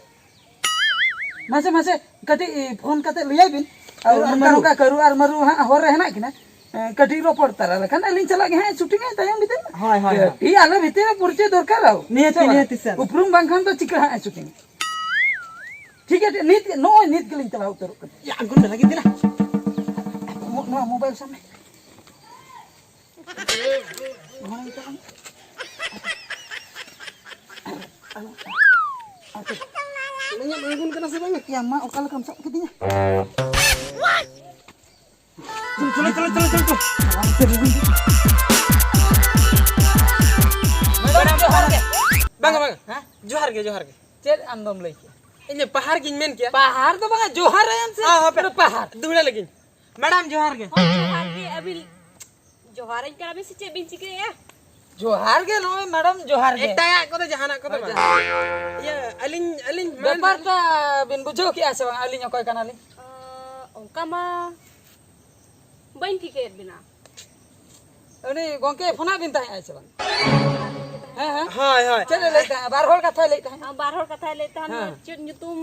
ᱢᱟᱥᱮ, ᱢᱟᱥᱮ, ᱠᱟᱹᱴᱤᱡ ᱯᱷᱳᱱ ᱠᱟᱛᱮ ᱞᱟᱹᱭᱟᱭ ᱵᱤᱱ᱾ ᱟᱨ ᱟᱨ ᱱᱚᱝᱠᱟ, ᱢᱟᱹᱨᱩ᱾ ᱱᱚᱝᱠᱟ ᱠᱟᱹᱨᱩ ᱟᱨ ᱢᱟᱹᱨᱩ ᱦᱟᱸᱜ ᱦᱚᱨ ᱨᱮ ᱦᱮᱱᱟᱜ ᱠᱤᱱᱟ᱾ ᱮᱸ, ᱠᱟᱹᱴᱤᱡ ᱨᱚᱯᱚᱲ ᱛᱟᱨᱟ ᱞᱮᱠᱷᱟᱱ ᱟᱹᱞᱤᱧ ᱥᱟᱞᱟᱜ ᱜᱮ ᱦᱟᱸᱜ ᱥᱩᱴᱤᱝ ᱟᱭ ᱛᱟᱭᱚᱢ ᱵᱤᱫᱟᱹᱞ ᱢᱟ᱾ ᱦᱳᱭ, ᱦᱳᱭ, ᱦᱳᱭ᱾ ᱠᱟᱹᱴᱤᱡ ᱟᱞᱮ ᱵᱷᱤᱛᱤᱨ ᱨᱮ ᱯᱚᱨᱤᱪᱚᱭ ᱫᱚᱨᱠᱟᱨ ᱟᱨ᱾ ᱱᱤᱦᱟᱹᱛᱤ, ᱥᱮ ᱵᱟᱝ? ᱱᱤᱦᱟᱹᱛᱤ, ᱥᱟᱨ᱾ ᱩᱯᱨᱩᱢ ᱵᱟᱝᱠᱷᱟᱱ ᱫᱚ ᱪᱤᱠᱟᱹ ᱦᱟᱸᱜ ᱥᱩᱴᱤᱝ? ᱴᱷᱤᱠ ᱜᱮᱭᱟ, ᱱᱤᱛ, ᱱᱚᱜᱼᱚᱭ ᱱᱤᱛ ᱜᱮᱞᱤᱧ ᱪᱟᱞᱟᱣ ᱩᱛᱟᱹᱨᱚᱜ ᱠᱟᱱᱟ᱾ ᱭᱟ, ᱟᱹᱜᱩ ᱢᱮ ᱞᱟᱹᱜᱤᱫ ᱫᱮᱞᱟ᱾ ᱢᱚ-, ᱱᱚᱣᱟ ᱢᱳᱵᱟᱭᱤᱞ ᱥᱟᱵ ᱢᱮ᱾ ᱱᱚᱣᱟ ᱤᱧ ᱪᱟᱞᱟᱜ ᱢᱮ᱾ ᱟᱪᱪᱷᱟ᱾ ᱤᱧᱟᱹᱜ ᱟᱹᱜᱩᱱ ᱠᱟᱱᱟ ᱥᱮ ᱵᱟᱝ? ᱭᱟ, ᱢᱟ, ᱚᱠᱟ ᱞᱮᱠᱟᱢ ᱥᱟᱵ ᱠᱤᱫᱤᱧᱟ? ᱪᱚᱞᱚ, ᱪᱚᱞᱚ, ᱪᱚᱞᱚ, ᱪᱚᱞᱚ, ᱪᱚᱞᱚ᱾ ᱢᱮᱰᱟᱢ, ᱡᱚᱦᱟᱨ ᱜᱮ᱾ ᱵᱟᱝᱟ, ᱵᱟᱝᱟ᱾ ᱦᱮᱸ? ᱡᱚᱦᱟᱨ ᱜᱮ, ᱡᱚᱦᱟᱨ ᱜᱮ᱾ ᱪᱮᱫ ᱟᱢ ᱫᱚᱢ ᱞᱟᱹᱭ ᱠᱮᱜᱼᱟ? ᱤᱧ ᱫᱚ ᱯᱟᱦᱟᱨ ᱜᱤᱧ ᱢᱮᱱ ᱠᱮᱜᱼᱟ᱾ ᱯᱟᱦᱟᱨ ᱫᱚ ᱵᱟᱝᱟ, ᱡᱚᱦᱟᱨ ᱟᱭᱟᱢ ᱥᱮ᱾ ᱦᱮᱸ, ᱦᱟᱯᱮ᱾ ᱯᱟᱦᱟᱨ᱾ ᱫᱩᱦᱲᱟᱹ ᱞᱟᱹᱜᱤᱧ᱾ ᱢᱮᱰᱟᱢ, ᱡᱚᱦᱟᱨ ᱜᱮ᱾ ᱦᱳᱭ, ᱡᱚᱦᱟᱨ ᱜᱮ᱾ ᱟᱹᱵᱤᱱ ᱡᱚᱦᱟᱨᱟᱹᱧ ᱠᱟᱱᱟ ᱵᱤᱱ ᱥᱮ ᱪᱮᱫ ᱵᱤᱱ ᱪᱤᱠᱟᱹᱭᱮᱜᱼᱟ? ᱡᱚᱦᱟᱨ ᱜᱮ, ᱱᱚᱜᱼᱚᱭ ᱢᱮᱰᱟᱢ, ᱡᱚᱦᱟᱨ ᱜᱮ᱾ ᱮᱴᱟᱜᱟᱜ ᱠᱚᱫᱚ ᱡᱟᱦᱟᱱᱟᱜ ᱠᱚᱫᱚ ᱦᱳᱭ, ᱵᱟᱝ᱾ ᱡᱚᱦᱟᱨ ᱜᱮ᱾ ᱤᱭᱟᱹ, ᱟᱹᱞᱤᱧ, ᱟᱹᱞᱤᱧ ᱢᱮᱱ ᱵᱮᱯᱟᱨ ᱴᱟ ᱵᱤᱱ ᱵᱩᱡᱷᱟᱹᱣ ᱠᱮᱜᱼᱟ ᱥᱮ ᱵᱟᱝ? ᱟᱹᱞᱤᱧ ᱚᱠᱚᱭ ᱠᱟᱱᱟᱞᱤᱧ? ᱟᱸ, ᱚᱱᱠᱟ ᱢᱟ ᱵᱟᱹᱧ ᱴᱷᱤᱠᱟᱹᱭᱮᱫ ᱵᱤᱱᱟ᱾ ᱩᱱᱤ ᱜᱚᱝᱠᱮ ᱯᱷᱳᱱᱟᱫ ᱵᱤᱱ ᱛᱟᱦᱮᱸᱜᱼᱟᱭ ᱥᱮ ᱵᱟᱝ? ᱦᱮᱸ, ᱦᱮᱸ᱾ ᱦᱳᱭ, ᱦᱳᱭ᱾ ᱪᱮᱫ ᱮ ᱞᱟᱹᱭᱮᱫ ᱛᱟᱦᱮᱸᱜᱼᱟ? ᱵᱟᱨ ᱦᱚᱲ ᱠᱟᱛᱷᱟᱭ ᱞᱟᱹᱭᱮᱫ ᱛᱟᱦᱮᱸᱜᱼᱟ᱾ ᱦᱮᱸ, ᱵᱟᱨ ᱦᱚᱲ ᱠᱟᱛᱷᱟᱭ ᱞᱟᱹᱭᱮᱫ ᱛᱟᱦᱮᱸᱫ᱾ ᱦᱮᱸ᱾ ᱪᱮᱫ ᱧᱩᱛᱩᱢ?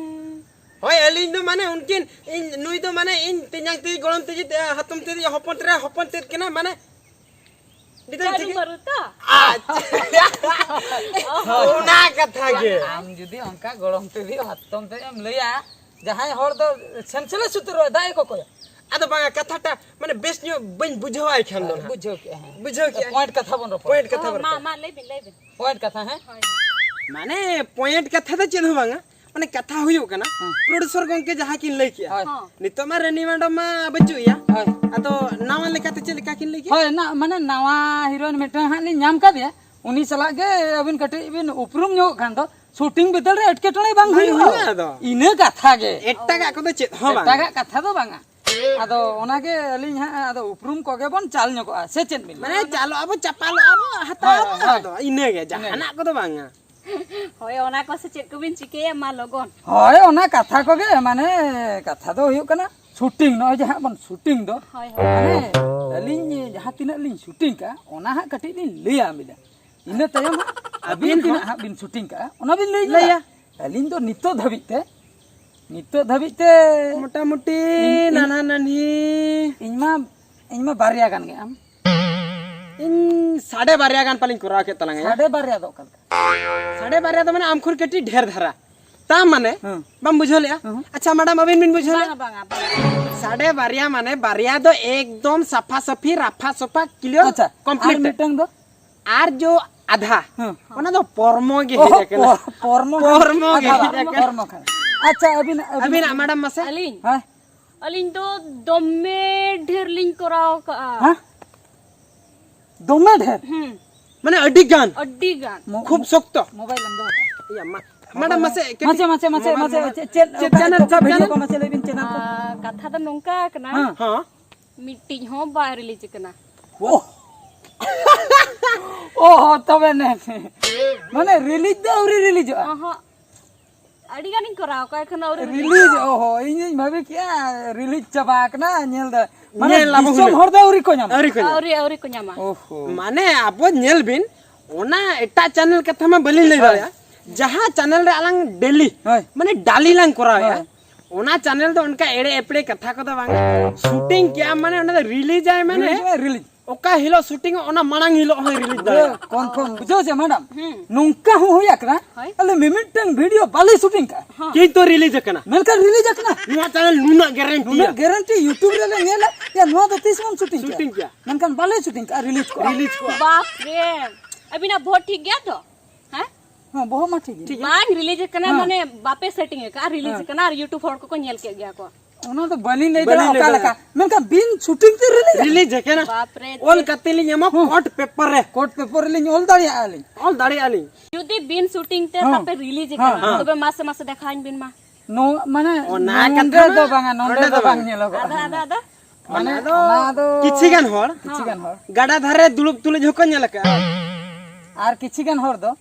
ᱦᱳᱭ, ᱟᱹᱞᱤᱧ ᱫᱚ ᱢᱟᱱᱮ ᱩᱱᱠᱤᱱ, ᱤᱧ, ᱱᱩᱭ ᱫᱚ ᱢᱟᱱᱮ ᱤᱧ ᱛᱮᱧᱟᱝ ᱛᱮᱫ, ᱜᱚᱲᱚᱢ ᱛᱮᱫ, ᱦᱟᱛᱚᱢ ᱛᱮᱫ, ᱦᱚᱯᱚᱱ ᱛᱮᱫ ᱨᱮ ᱦᱚᱯᱚᱱ ᱛᱮᱫ ᱠᱟᱱᱟ, ᱢᱟᱱᱮ ᱫᱤᱫᱤ ᱠᱟᱹᱨᱩ ᱴᱷᱤᱠ ᱜᱮ? ᱢᱟᱹᱨᱩ ᱛᱚ? ᱟᱪᱪᱷᱟ᱾ ᱚᱱᱟ ᱠᱟᱛᱷᱟ ᱜᱮ᱾ ᱟᱢ ᱡᱩᱫᱤ ᱚᱱᱠᱟ ᱜᱚᱲᱚᱢ ᱛᱮᱫ, ᱦᱟᱛᱚᱢ ᱛᱮᱫ ᱮᱢ ᱞᱟᱹᱭᱟ, ᱡᱟᱦᱟᱸᱭ ᱦᱚᱲ ᱫᱚ ᱥᱮᱱᱥᱮᱞᱮᱥ ᱩᱛᱟᱹᱨᱚᱜᱼᱟ, ᱫᱟᱜ ᱮ ᱠᱚᱠᱚᱭᱟ᱾ ᱟᱫᱚ ᱵᱟᱝᱟ, ᱠᱟᱛᱷᱟᱴᱟ ᱢᱟᱱᱮ ᱵᱮᱥ ᱧᱚᱜ ᱵᱟᱹᱧ ᱵᱩᱡᱷᱟᱹᱣ ᱟᱭ ᱠᱷᱟᱱ ᱫᱚ ᱦᱮᱸ, ᱱᱟᱦᱟᱜ᱾ ᱵᱩᱡᱷᱟᱹᱣ ᱠᱮᱜᱼᱟ, ᱦᱮᱸ᱾ ᱵᱩᱡᱷᱟᱹᱣ ᱠᱮᱜᱼᱟ᱾ ᱯᱚᱭᱮᱱᱴ ᱠᱟᱛᱷᱟ ᱵᱚᱱ ᱨᱚᱯᱚᱲ᱾ ᱯᱚᱭᱮᱱᱴ ᱠᱟᱛᱷᱟ ᱚ, ᱵᱚᱱ ᱢᱟ, ᱨᱚᱯᱚᱲ᱾ ᱢᱟ, ᱞᱟᱹᱭ ᱵᱤᱱ, ᱞᱟᱹᱭ ᱵᱤᱱ᱾ ᱯᱚᱭᱮᱱᱴ ᱠᱟᱛᱷᱟ, ᱦᱮᱸ? ᱦᱳᱭ, ᱦᱳᱭ᱾ ᱢᱟᱱᱮ, ᱯᱚᱭᱮᱱᱴ ᱠᱟᱛᱷᱟ ᱫᱚ ᱪᱮᱫ ᱦᱚᱸ ᱵᱟᱝᱟ᱾ ᱢᱟᱱᱮ ᱠᱟᱛᱷᱟ ᱦᱩᱭᱩᱜ ᱠᱟᱱᱟ, ᱦᱮᱸ᱾ ᱯᱨᱚᱰᱭᱩᱥᱚᱨ ᱜᱚᱝᱠᱮ ᱡᱟᱦᱟᱸ ᱠᱤᱱ ᱞᱟᱹᱭ ᱠᱮᱜᱼᱟ, ᱦᱳᱭ᱾ ᱱᱤᱛᱚᱜ ᱢᱟ ᱨᱟᱱᱤ ᱢᱮᱰᱟᱢ ᱢᱟ ᱵᱟᱹᱪᱩᱜ ᱮᱭᱟ᱾ ᱦᱳᱭ᱾ ᱟᱫᱚ ᱱᱟᱣᱟ ᱞᱮᱠᱟᱛᱮ ᱪᱮᱫ ᱞᱮᱠᱟ ᱠᱤᱱ ᱞᱟᱹᱭ ᱠᱮᱜᱼᱟ? ᱦᱳᱭ, ᱱᱟ-, ᱢᱟᱱᱮ ᱱᱟᱣᱟ ᱦᱤᱨᱳᱭᱤᱱ ᱢᱤᱫᱴᱟᱝ ᱦᱟᱸᱜ ᱞᱤᱧ ᱧᱟᱢ ᱠᱟᱫᱮᱭᱟ, ᱩᱱᱤ ᱥᱟᱞᱟᱜ ᱜᱮ ᱟᱹᱵᱤᱱ ᱠᱟᱹᱴᱤᱡ ᱵᱤᱱ ᱩᱯᱨᱩᱢ ᱧᱚᱜ ᱠᱷᱟᱱ ᱫᱚ ᱥᱩᱴᱤᱝ ᱵᱤᱫᱟᱹᱞ ᱨᱮ ᱮᱴᱠᱮᱴᱚᱬᱮ ᱵᱟᱝ ᱵᱟᱝ ᱦᱩᱭᱩᱜᱼᱟ᱾ ᱦᱩᱭᱩᱜᱼᱟ ᱟᱫᱚ᱾ ᱤᱱᱟᱹ ᱠᱟᱛᱷᱟ ᱜᱮ᱾ ᱮᱴᱟᱜᱟᱜ ᱠᱚᱫᱚ ᱪᱮᱫ ᱦᱚᱸ ᱵᱟᱝ᱾ ᱮᱴᱟᱜᱟᱜ ᱠᱟᱛᱷᱟ ᱫᱚ ᱵᱟᱝᱟ᱾ ᱟᱫᱚ ᱚᱱᱟᱜᱮ ᱟᱹᱞᱤᱧ ᱦᱟᱸᱜ ᱟᱫᱚ ᱩᱯᱨᱩᱢ ᱠᱚᱜᱮ ᱵᱚᱱ ᱪᱟᱞ ᱧᱚᱜᱚᱜᱼᱟ, ᱥᱮ ᱪᱮᱫ ᱵᱤᱱ ᱢᱟᱱᱮ ᱞᱟᱹᱭᱟ? ᱪᱟᱞᱚᱜ ᱟᱵᱚ, ᱪᱟᱯᱟᱞᱚᱜ ᱟᱵᱚ, ᱦᱟᱛᱟᱣ ᱦᱳᱭ, ᱟᱵᱚ, ᱦᱳᱭ᱾ ᱟᱫᱚ ᱤᱱᱟᱹᱜᱮ, ᱤᱱᱟᱹᱜᱮ᱾ ᱡᱟᱦᱟᱱᱟᱜ ᱠᱚᱫᱚ ᱵᱟᱝᱟ᱾ ᱦᱳᱭ, ᱚᱱᱟ ᱠᱚ ᱥᱮ ᱪᱮᱫ ᱠᱚᱵᱤᱱ ᱪᱤᱠᱟᱹᱭᱟ ᱢᱟ ᱞᱚᱜᱚᱱ? ᱦᱳᱭ, ᱚᱱᱟ ᱠᱟᱛᱷᱟ ᱠᱚᱜᱮ, ᱢᱟᱱᱮ ᱠᱟᱛᱷᱟ ᱫᱚ ᱦᱩᱭᱩᱜ ᱠᱟᱱᱟ ᱥᱩᱴᱤᱝ, ᱱᱚᱜᱼᱚᱭ ᱡᱟᱦᱟᱸ ᱵᱚᱱ ᱥᱩᱴᱤᱝ ᱫᱚ, ᱦᱳᱭ, ᱦᱳᱭ᱾ ᱢᱟᱱᱮ ᱟᱹᱞᱤᱧ ᱡᱟᱦᱟᱸ ᱛᱤᱱᱟᱹᱜ ᱞᱤᱧ ᱥᱩᱴᱤᱝ ᱠᱟᱜᱼᱟ, ᱚᱱᱟ ᱦᱟᱸᱜ ᱠᱟᱹᱴᱤᱡ ᱞᱤᱧ ᱞᱟᱹᱭᱟ ᱵᱤᱱᱟ᱾ ᱤᱱᱟᱹ ᱛᱟᱭᱚᱢ ᱦᱟᱸᱜ ᱟᱹᱵᱤᱱ ᱟᱹᱵᱤᱱ ᱛᱤᱱᱟᱹᱜ ᱦᱚᱸ ᱦᱟᱸᱜ ᱵᱤᱱ ᱥᱩᱴᱤᱝ ᱠᱟᱜᱼᱟ, ᱚᱱᱟ ᱵᱤᱱ ᱞᱟᱹᱭ ᱞᱟᱹᱭᱟ᱾ ᱧᱚᱜᱟ᱾ ᱟᱹᱞᱤᱧ ᱫᱚ ᱱᱤᱛᱚᱜ ᱫᱷᱟᱹᱵᱤᱡ ᱛᱮ, ᱱᱤᱛᱚᱜ ᱫᱷᱟᱹᱵᱤᱡ ᱛᱮ ᱢᱚᱴᱟᱢᱩᱴᱤ ᱤᱧ, ᱤᱧ, ᱱᱟᱱᱦᱟ ᱱᱟᱱᱦᱤ᱾ ᱤᱧ ᱢᱟ, ᱤᱧ ᱢᱟ ᱵᱟᱨᱭᱟ ᱜᱟᱱ ᱜᱮ᱾ ᱟᱢ? ᱤᱧ ᱥᱟᱰᱮ ᱵᱟᱨᱭᱟ ᱜᱟᱱ ᱯᱟᱞᱤᱧ ᱠᱚᱨᱟᱣ ᱠᱮᱫ ᱛᱟᱞᱟᱝᱟ᱾ ᱥᱟᱰᱮ ᱵᱟᱨᱭᱟ ᱫᱚ ᱚᱠᱟ ᱞᱮᱠᱟ? ᱥᱟᱰᱮ ᱵᱟᱨᱭᱟ ᱫᱚ ᱢᱟᱱᱮ ᱟᱢ ᱠᱷᱚᱱ ᱠᱟᱹᱴᱤᱡ ᱰᱷᱮᱨ ᱫᱷᱟᱨᱟ᱾ ᱛᱟ ᱢᱟᱱᱮ, ᱦᱮᱸ᱾ ᱵᱟᱢ ᱵᱩᱡᱷᱟᱹᱣ ᱞᱮᱜᱼᱟ? ᱦᱮᱸ᱾ ᱟᱪᱪᱷᱟ, ᱢᱮᱰᱟᱢ, ᱟᱹᱵᱤᱱ ᱵᱤᱱ ᱵᱩᱡᱷᱟᱹᱣ ᱵᱟᱝᱟ, ᱞᱮᱜᱼᱟ? ᱵᱟᱝᱟ, ᱵᱟᱝᱟ᱾ ᱥᱟᱰᱮ ᱵᱟᱨᱭᱟ ᱢᱟᱱᱮ ᱵᱟᱨᱭᱟ ᱫᱚ ᱮᱠᱫᱚᱢ ᱥᱟᱯᱷᱟ ᱥᱟᱹᱯᱷᱤ, ᱨᱟᱯᱷᱟ ᱥᱟᱯᱷᱟ, ᱠᱞᱤᱭᱟᱨ, ᱟᱪᱪᱷᱟ, ᱟᱨ ᱠᱚᱢᱯᱞᱤᱴ᱾ ᱢᱤᱫᱴᱟᱝ ᱫᱚ? ᱟᱨ ᱡᱚ ᱟᱫᱷᱟ, ᱦᱮᱸ᱾ ᱚᱱᱟ ᱫᱚ ᱯᱚᱨᱢᱚ ᱜᱮ ᱚᱦᱚ, ᱦᱮᱡ ᱟᱠᱟᱱᱟ᱾ ᱯᱚᱨ-, ᱯᱚᱨᱢᱚ ᱜᱮ᱾ ᱯᱚᱨᱢᱚ ᱜᱮ ᱟᱫᱷᱟ ᱦᱮᱡ ᱟᱠᱟᱱᱟ᱾ ᱯᱚᱨᱢᱚ ᱠᱷᱟᱱ᱾ ᱟᱪᱪᱷᱟ, ᱟᱹᱵᱤᱱᱟᱜ, ᱟᱹᱵᱤᱱᱟᱜ᱾ ᱟᱹᱵᱤᱱᱟᱜ, ᱢᱮᱰᱟᱢ, ᱢᱟᱥᱮ? ᱟᱹᱞᱤᱧ? ᱦᱮᱸ᱾ ᱟᱹᱞᱤᱧ ᱫᱚ ᱫᱚᱢᱮ ᱰᱷᱮᱨ ᱞᱤᱧ ᱠᱚᱨᱟᱣ ᱠᱟᱜᱼᱟ᱾ ᱦᱮᱸ? ᱫᱚᱢᱮ ᱰᱷᱮᱨ? ᱦᱩᱸ᱾ ᱢᱟᱱᱮ ᱟᱹᱰᱤ ᱜᱟᱱ? ᱟᱹᱰᱤ ᱜᱟᱱ᱾ ᱢᱚ-, ᱠᱷᱩᱵ ᱥᱚᱠᱛᱚ? ᱢᱳᱵᱟᱭᱤᱞ ᱮᱢ ᱫᱚᱦᱚ ᱠᱟᱜᱼᱟ? ᱤᱭᱟ, ᱢᱟ-, ᱢᱮᱰᱟᱢ, ᱢᱟᱥᱮ ᱠᱟᱹᱴᱤᱡ ᱢᱟᱥᱮ, ᱢᱟᱥᱮ, ᱢᱟᱥᱮ, ᱢᱳᱵᱟᱭᱤᱞ, ᱢᱟᱥᱮ, ᱢᱳᱵᱟᱭᱤᱞ᱾ ᱪᱮᱫ, ᱪᱮᱫ, ᱪᱮᱫ ᱪᱮᱫ ᱪᱮᱱᱮᱞ, ᱪᱮᱫ ᱪᱮᱫ ᱪᱮᱱᱮᱞ? ᱪᱮᱱᱮᱞ ᱠᱚ ᱢᱟᱥᱮ ᱞᱟᱹᱭ ᱵᱤᱱ, ᱪᱮᱱᱮᱞ ᱠᱚ? ᱟᱨ, ᱠᱟᱛᱷᱟ ᱫᱚ ᱱᱚᱝᱠᱟ ᱠᱟᱱᱟ, ᱦᱮᱸ᱾ ᱦᱮᱸ᱾ ᱢᱤᱫᱴᱤᱡ ᱦᱚᱸ ᱵᱟᱭ ᱨᱤᱞᱤᱡᱽ ᱠᱟᱱᱟ᱾ ᱳᱦ! ᱳᱦᱚ, ᱛᱚᱵᱮ ᱱᱮ, ᱢᱟᱱᱮ ᱨᱤᱞᱤᱡᱽ ᱫᱚ ᱟᱹᱣᱨᱤ ᱨᱤᱞᱤᱡᱚᱜᱼᱟ? ᱚᱦᱚᱸ᱾ ᱟᱹᱰᱤ ᱜᱟᱱᱤᱧ ᱠᱚᱨᱟᱣ ᱠᱟᱜᱼᱟ, ᱮᱠᱷᱚᱱ ᱟᱹᱣᱨᱤ ᱨᱤᱞᱤᱡᱽ, ᱨᱤᱞᱤᱡᱚᱜᱼᱟ᱾ ᱳᱦᱚ, ᱤᱧ ᱫᱩᱧ ᱵᱷᱟᱵᱤ ᱠᱮᱜᱼᱟ ᱨᱤᱞᱤᱡᱽ ᱪᱟᱵᱟ ᱟᱠᱟᱱᱟ, ᱧᱮᱞ ᱫᱟ-, ᱢᱟᱱᱮ ᱧᱮᱞ ᱟᱵᱚ ᱫᱤᱥᱚᱢ ᱦᱩᱱᱟᱹᱝ᱾ ᱦᱚᱲ ᱫᱚ ᱟᱹᱣᱨᱤ ᱠᱚ ᱧᱟᱢᱟ᱾ ᱟᱹᱣᱨᱤ ᱠᱚ ᱧᱟᱢᱟ᱾ ᱟᱹᱣᱨᱤ, ᱟᱹᱣᱨᱤ ᱠᱚ ᱧᱟᱢᱟ᱾ ᱳᱦᱚ᱾ ᱢᱟᱱᱮ ᱟᱵᱚ ᱧᱮᱞ ᱵᱤᱱ, ᱚᱱᱟ ᱮᱴᱟᱜ ᱪᱮᱱᱮᱞ ᱠᱟᱛᱷᱟ ᱢᱟ ᱵᱟᱹᱞᱤᱧ ᱞᱟᱹᱭ ᱦᱳᱭ᱾ ᱫᱟᱲᱮᱭᱟᱜᱼᱟ, ᱡᱟᱦᱟᱸ ᱪᱮᱱᱮᱞ ᱨᱮ ᱟᱞᱟᱝ ᱰᱮᱞᱤ, ᱦᱳᱭ᱾ ᱢᱟᱱᱮ ᱰᱟᱞᱤ ᱞᱟᱝ ᱠᱚᱨᱟᱣᱮᱜᱼᱟ, ᱦᱳᱭ᱾ ᱚᱱᱟ ᱪᱮᱱᱮᱞ ᱫᱚ ᱚᱱᱠᱟ ᱮᱲᱮ ᱮᱯᱲᱮ ᱠᱟᱛᱷᱟ ᱠᱚᱫᱚ ᱵᱟᱝ᱾ ᱥᱩᱴᱤᱝ ᱠᱮᱜᱼᱟ ᱢᱟᱱᱮ ᱚᱱᱟ ᱫᱚ ᱨᱤᱞᱤᱡᱽ ᱟᱭ ᱢᱟᱱᱮ ᱨᱤᱞᱤᱡᱽ ᱢᱟᱭ ᱨᱤᱞᱤᱡᱽ᱾ ᱚᱠᱟ ᱦᱤᱞᱳᱜ ᱥᱩᱴᱤᱝᱚᱜ ᱚᱱᱟ ᱢᱟᱲᱟᱝ ᱦᱤᱞᱳᱜ ᱦᱚᱸᱭ ᱨᱤᱞᱤᱡᱽ ᱫᱟᱲᱮᱭᱟᱜᱼᱟ᱾ ᱠᱚᱱᱯᱷᱟᱨᱢ ᱵᱩᱡᱷᱟᱹᱣ ᱪᱮ ᱢᱮᱰᱟᱢ? ᱦᱩᱸ᱾ ᱱᱚᱝᱠᱟ ᱦᱚᱸ ᱦᱩᱭ ᱟᱠᱟᱱᱟ, ᱦᱳᱭ᱾ ᱟᱞᱮ ᱢᱤᱢᱤᱫᱴᱟᱝ ᱵᱷᱤᱰᱤᱭᱳ ᱵᱟᱞᱮ ᱥᱩᱴᱤᱝ ᱠᱟᱜᱼᱟ᱾ ᱦᱚᱸ᱾ ᱠᱤᱱᱛᱩ ᱨᱤᱞᱤᱡᱽ ᱟᱠᱟᱱᱟ᱾ ᱢᱮᱱᱠᱷᱟᱱ ᱨᱤᱞᱤᱡᱽ ᱟᱠᱟᱱᱟ᱾ ᱱᱚᱣᱟ ᱪᱮᱱᱮᱞ ᱱᱩᱱᱟᱹᱜ ᱜᱮᱨᱮᱱᱴᱤᱭᱟ᱾ ᱱᱩᱱᱟᱹᱜ ᱜᱮᱨᱮᱱᱴᱤ YouTube ᱨᱮᱞᱮ ᱧᱮᱞᱟ, ᱭᱟ ᱱᱚᱣᱟ ᱫᱚ ᱛᱤᱥ ᱵᱚᱱ ᱥᱩᱴᱤᱝ ᱠᱟᱜᱼᱟ? ᱥᱩᱴᱤᱝ ᱠᱟᱜᱼᱟ᱾ ᱢᱮᱱᱠᱷᱟᱱ ᱵᱟᱞᱮ ᱥᱩᱴᱤᱝ ᱠᱟᱜᱼᱟ, ᱨᱤᱞᱤᱡᱽ ᱠᱚᱜᱼᱟ᱾ ᱨᱤᱞᱤᱡᱽ ᱠᱚᱜᱼᱟ᱾ ᱵᱟᱯ ᱨᱮ, ᱟᱹᱵᱤᱱᱟᱜ ᱵᱷᱳᱴ ᱴᱷᱤᱠ ᱜᱮᱭᱟ ᱛᱚ? ᱦᱮᱸ? ᱦᱮᱸ, ᱵᱚᱦᱚᱜ ᱢᱟ ᱴᱷᱤᱠ ᱜᱮ᱾ ᱴᱷᱤᱠ ᱜᱮ᱾ ᱵᱟᱝ ᱨᱤᱞᱤᱡᱽ ᱠᱟᱱᱟ, ᱦᱮᱸ᱾ ᱢᱟᱱᱮ ᱵᱟᱯᱮ ᱥᱮᱴᱤᱝ ᱟᱠᱟᱫᱼᱟ, ᱨᱤᱞᱤᱡᱽ ᱦᱮᱸ᱾ ᱠᱟᱱᱟ ᱟᱨ YouTube ᱦᱚᱲ ᱠᱚᱠᱚ ᱧᱮᱞ ᱠᱮᱫ ᱜᱮᱭᱟ ᱠᱚ᱾ ᱚᱱᱟ ᱫᱚ ᱵᱟᱹᱞᱤᱧ ᱞᱟᱹᱭ ᱵᱟᱹᱞᱤᱧ ᱫᱟᱲᱮᱭᱟᱜᱼᱟ ᱞᱟᱹᱭ ᱚᱠᱟ ᱫᱟᱲᱮᱭᱟᱜᱼᱟ᱾ ᱞᱮᱠᱟ, ᱢᱮᱱᱠᱷᱟᱱ ᱵᱤᱱ ᱥᱩᱴᱤᱝ ᱛᱮ ᱨᱤᱞᱤᱡᱽ ᱨᱤᱞᱤᱡᱽ ᱟᱠᱟᱱᱟ᱾ ᱵᱟᱯᱨᱮ, ᱚᱞ ᱪᱮᱫ? ᱠᱟᱛᱮ ᱞᱤᱧ ᱮᱢᱟ ᱦᱮᱸ᱾ ᱠᱳᱨᱴ ᱯᱮᱯᱟᱨ ᱨᱮ᱾ ᱠᱳᱨᱴ ᱯᱮᱯᱟᱨ ᱨᱮᱞᱤᱧ ᱚᱞ ᱫᱟᱲᱮᱭᱟᱜᱼᱟ ᱞᱤᱧ᱾ ᱚᱞ ᱫᱟᱲᱮᱭᱟᱜᱼᱟ ᱞᱤᱧ᱾ ᱡᱩᱫᱤ ᱵᱤᱱ ᱥᱩᱴᱤᱝ ᱛᱮ ᱦᱮᱸ᱾ ᱛᱟᱯᱮ ᱨᱤᱞᱤᱡᱽ ᱦᱮᱸ᱾ ᱟᱠᱟᱱᱟ, ᱦᱮᱸ᱾ ᱛᱚᱵᱮ ᱢᱟᱥᱮ ᱢᱟᱥᱮ ᱫᱮᱠᱷᱟᱣᱟᱹᱧ ᱵᱤᱱ ᱢᱟ᱾ ᱱᱚᱣᱟ ᱢᱟᱱᱮ ᱚᱱᱟ ᱱᱚᱰᱮ ᱠᱟᱛᱷᱟ ᱫᱚ ᱢᱟ ᱵᱟᱝᱟ, ᱱᱚᱰᱮ ᱚᱸᱰᱮ ᱫᱚ ᱫᱚ ᱵᱟᱝ ᱵᱟᱝ᱾ ᱧᱮᱞᱚᱜᱚᱜᱼᱟ᱾ ᱟᱫᱚ, ᱟᱫᱚ, ᱟᱫᱚ? ᱢᱟᱱᱮ ᱚᱱᱟ ᱫᱚ ᱚᱱᱟ ᱫᱚ ᱠᱤᱪᱷᱤ ᱜᱟᱱ ᱦᱚᱲ ᱠᱤᱪᱷᱤ ᱜᱟᱱ ᱦᱚᱲ᱾ ᱜᱟᱰᱟ ᱫᱷᱟᱨᱮ ᱫᱩᱲᱩᱵ ᱛᱩᱞᱩᱡ ᱦᱚᱸᱠᱚ ᱧᱮᱞ ᱟᱠᱟᱫᱼᱟ᱾ ᱟᱨ ᱠᱤᱪᱷᱤ ᱜᱟᱱ ᱦᱚᱲ ᱫᱚ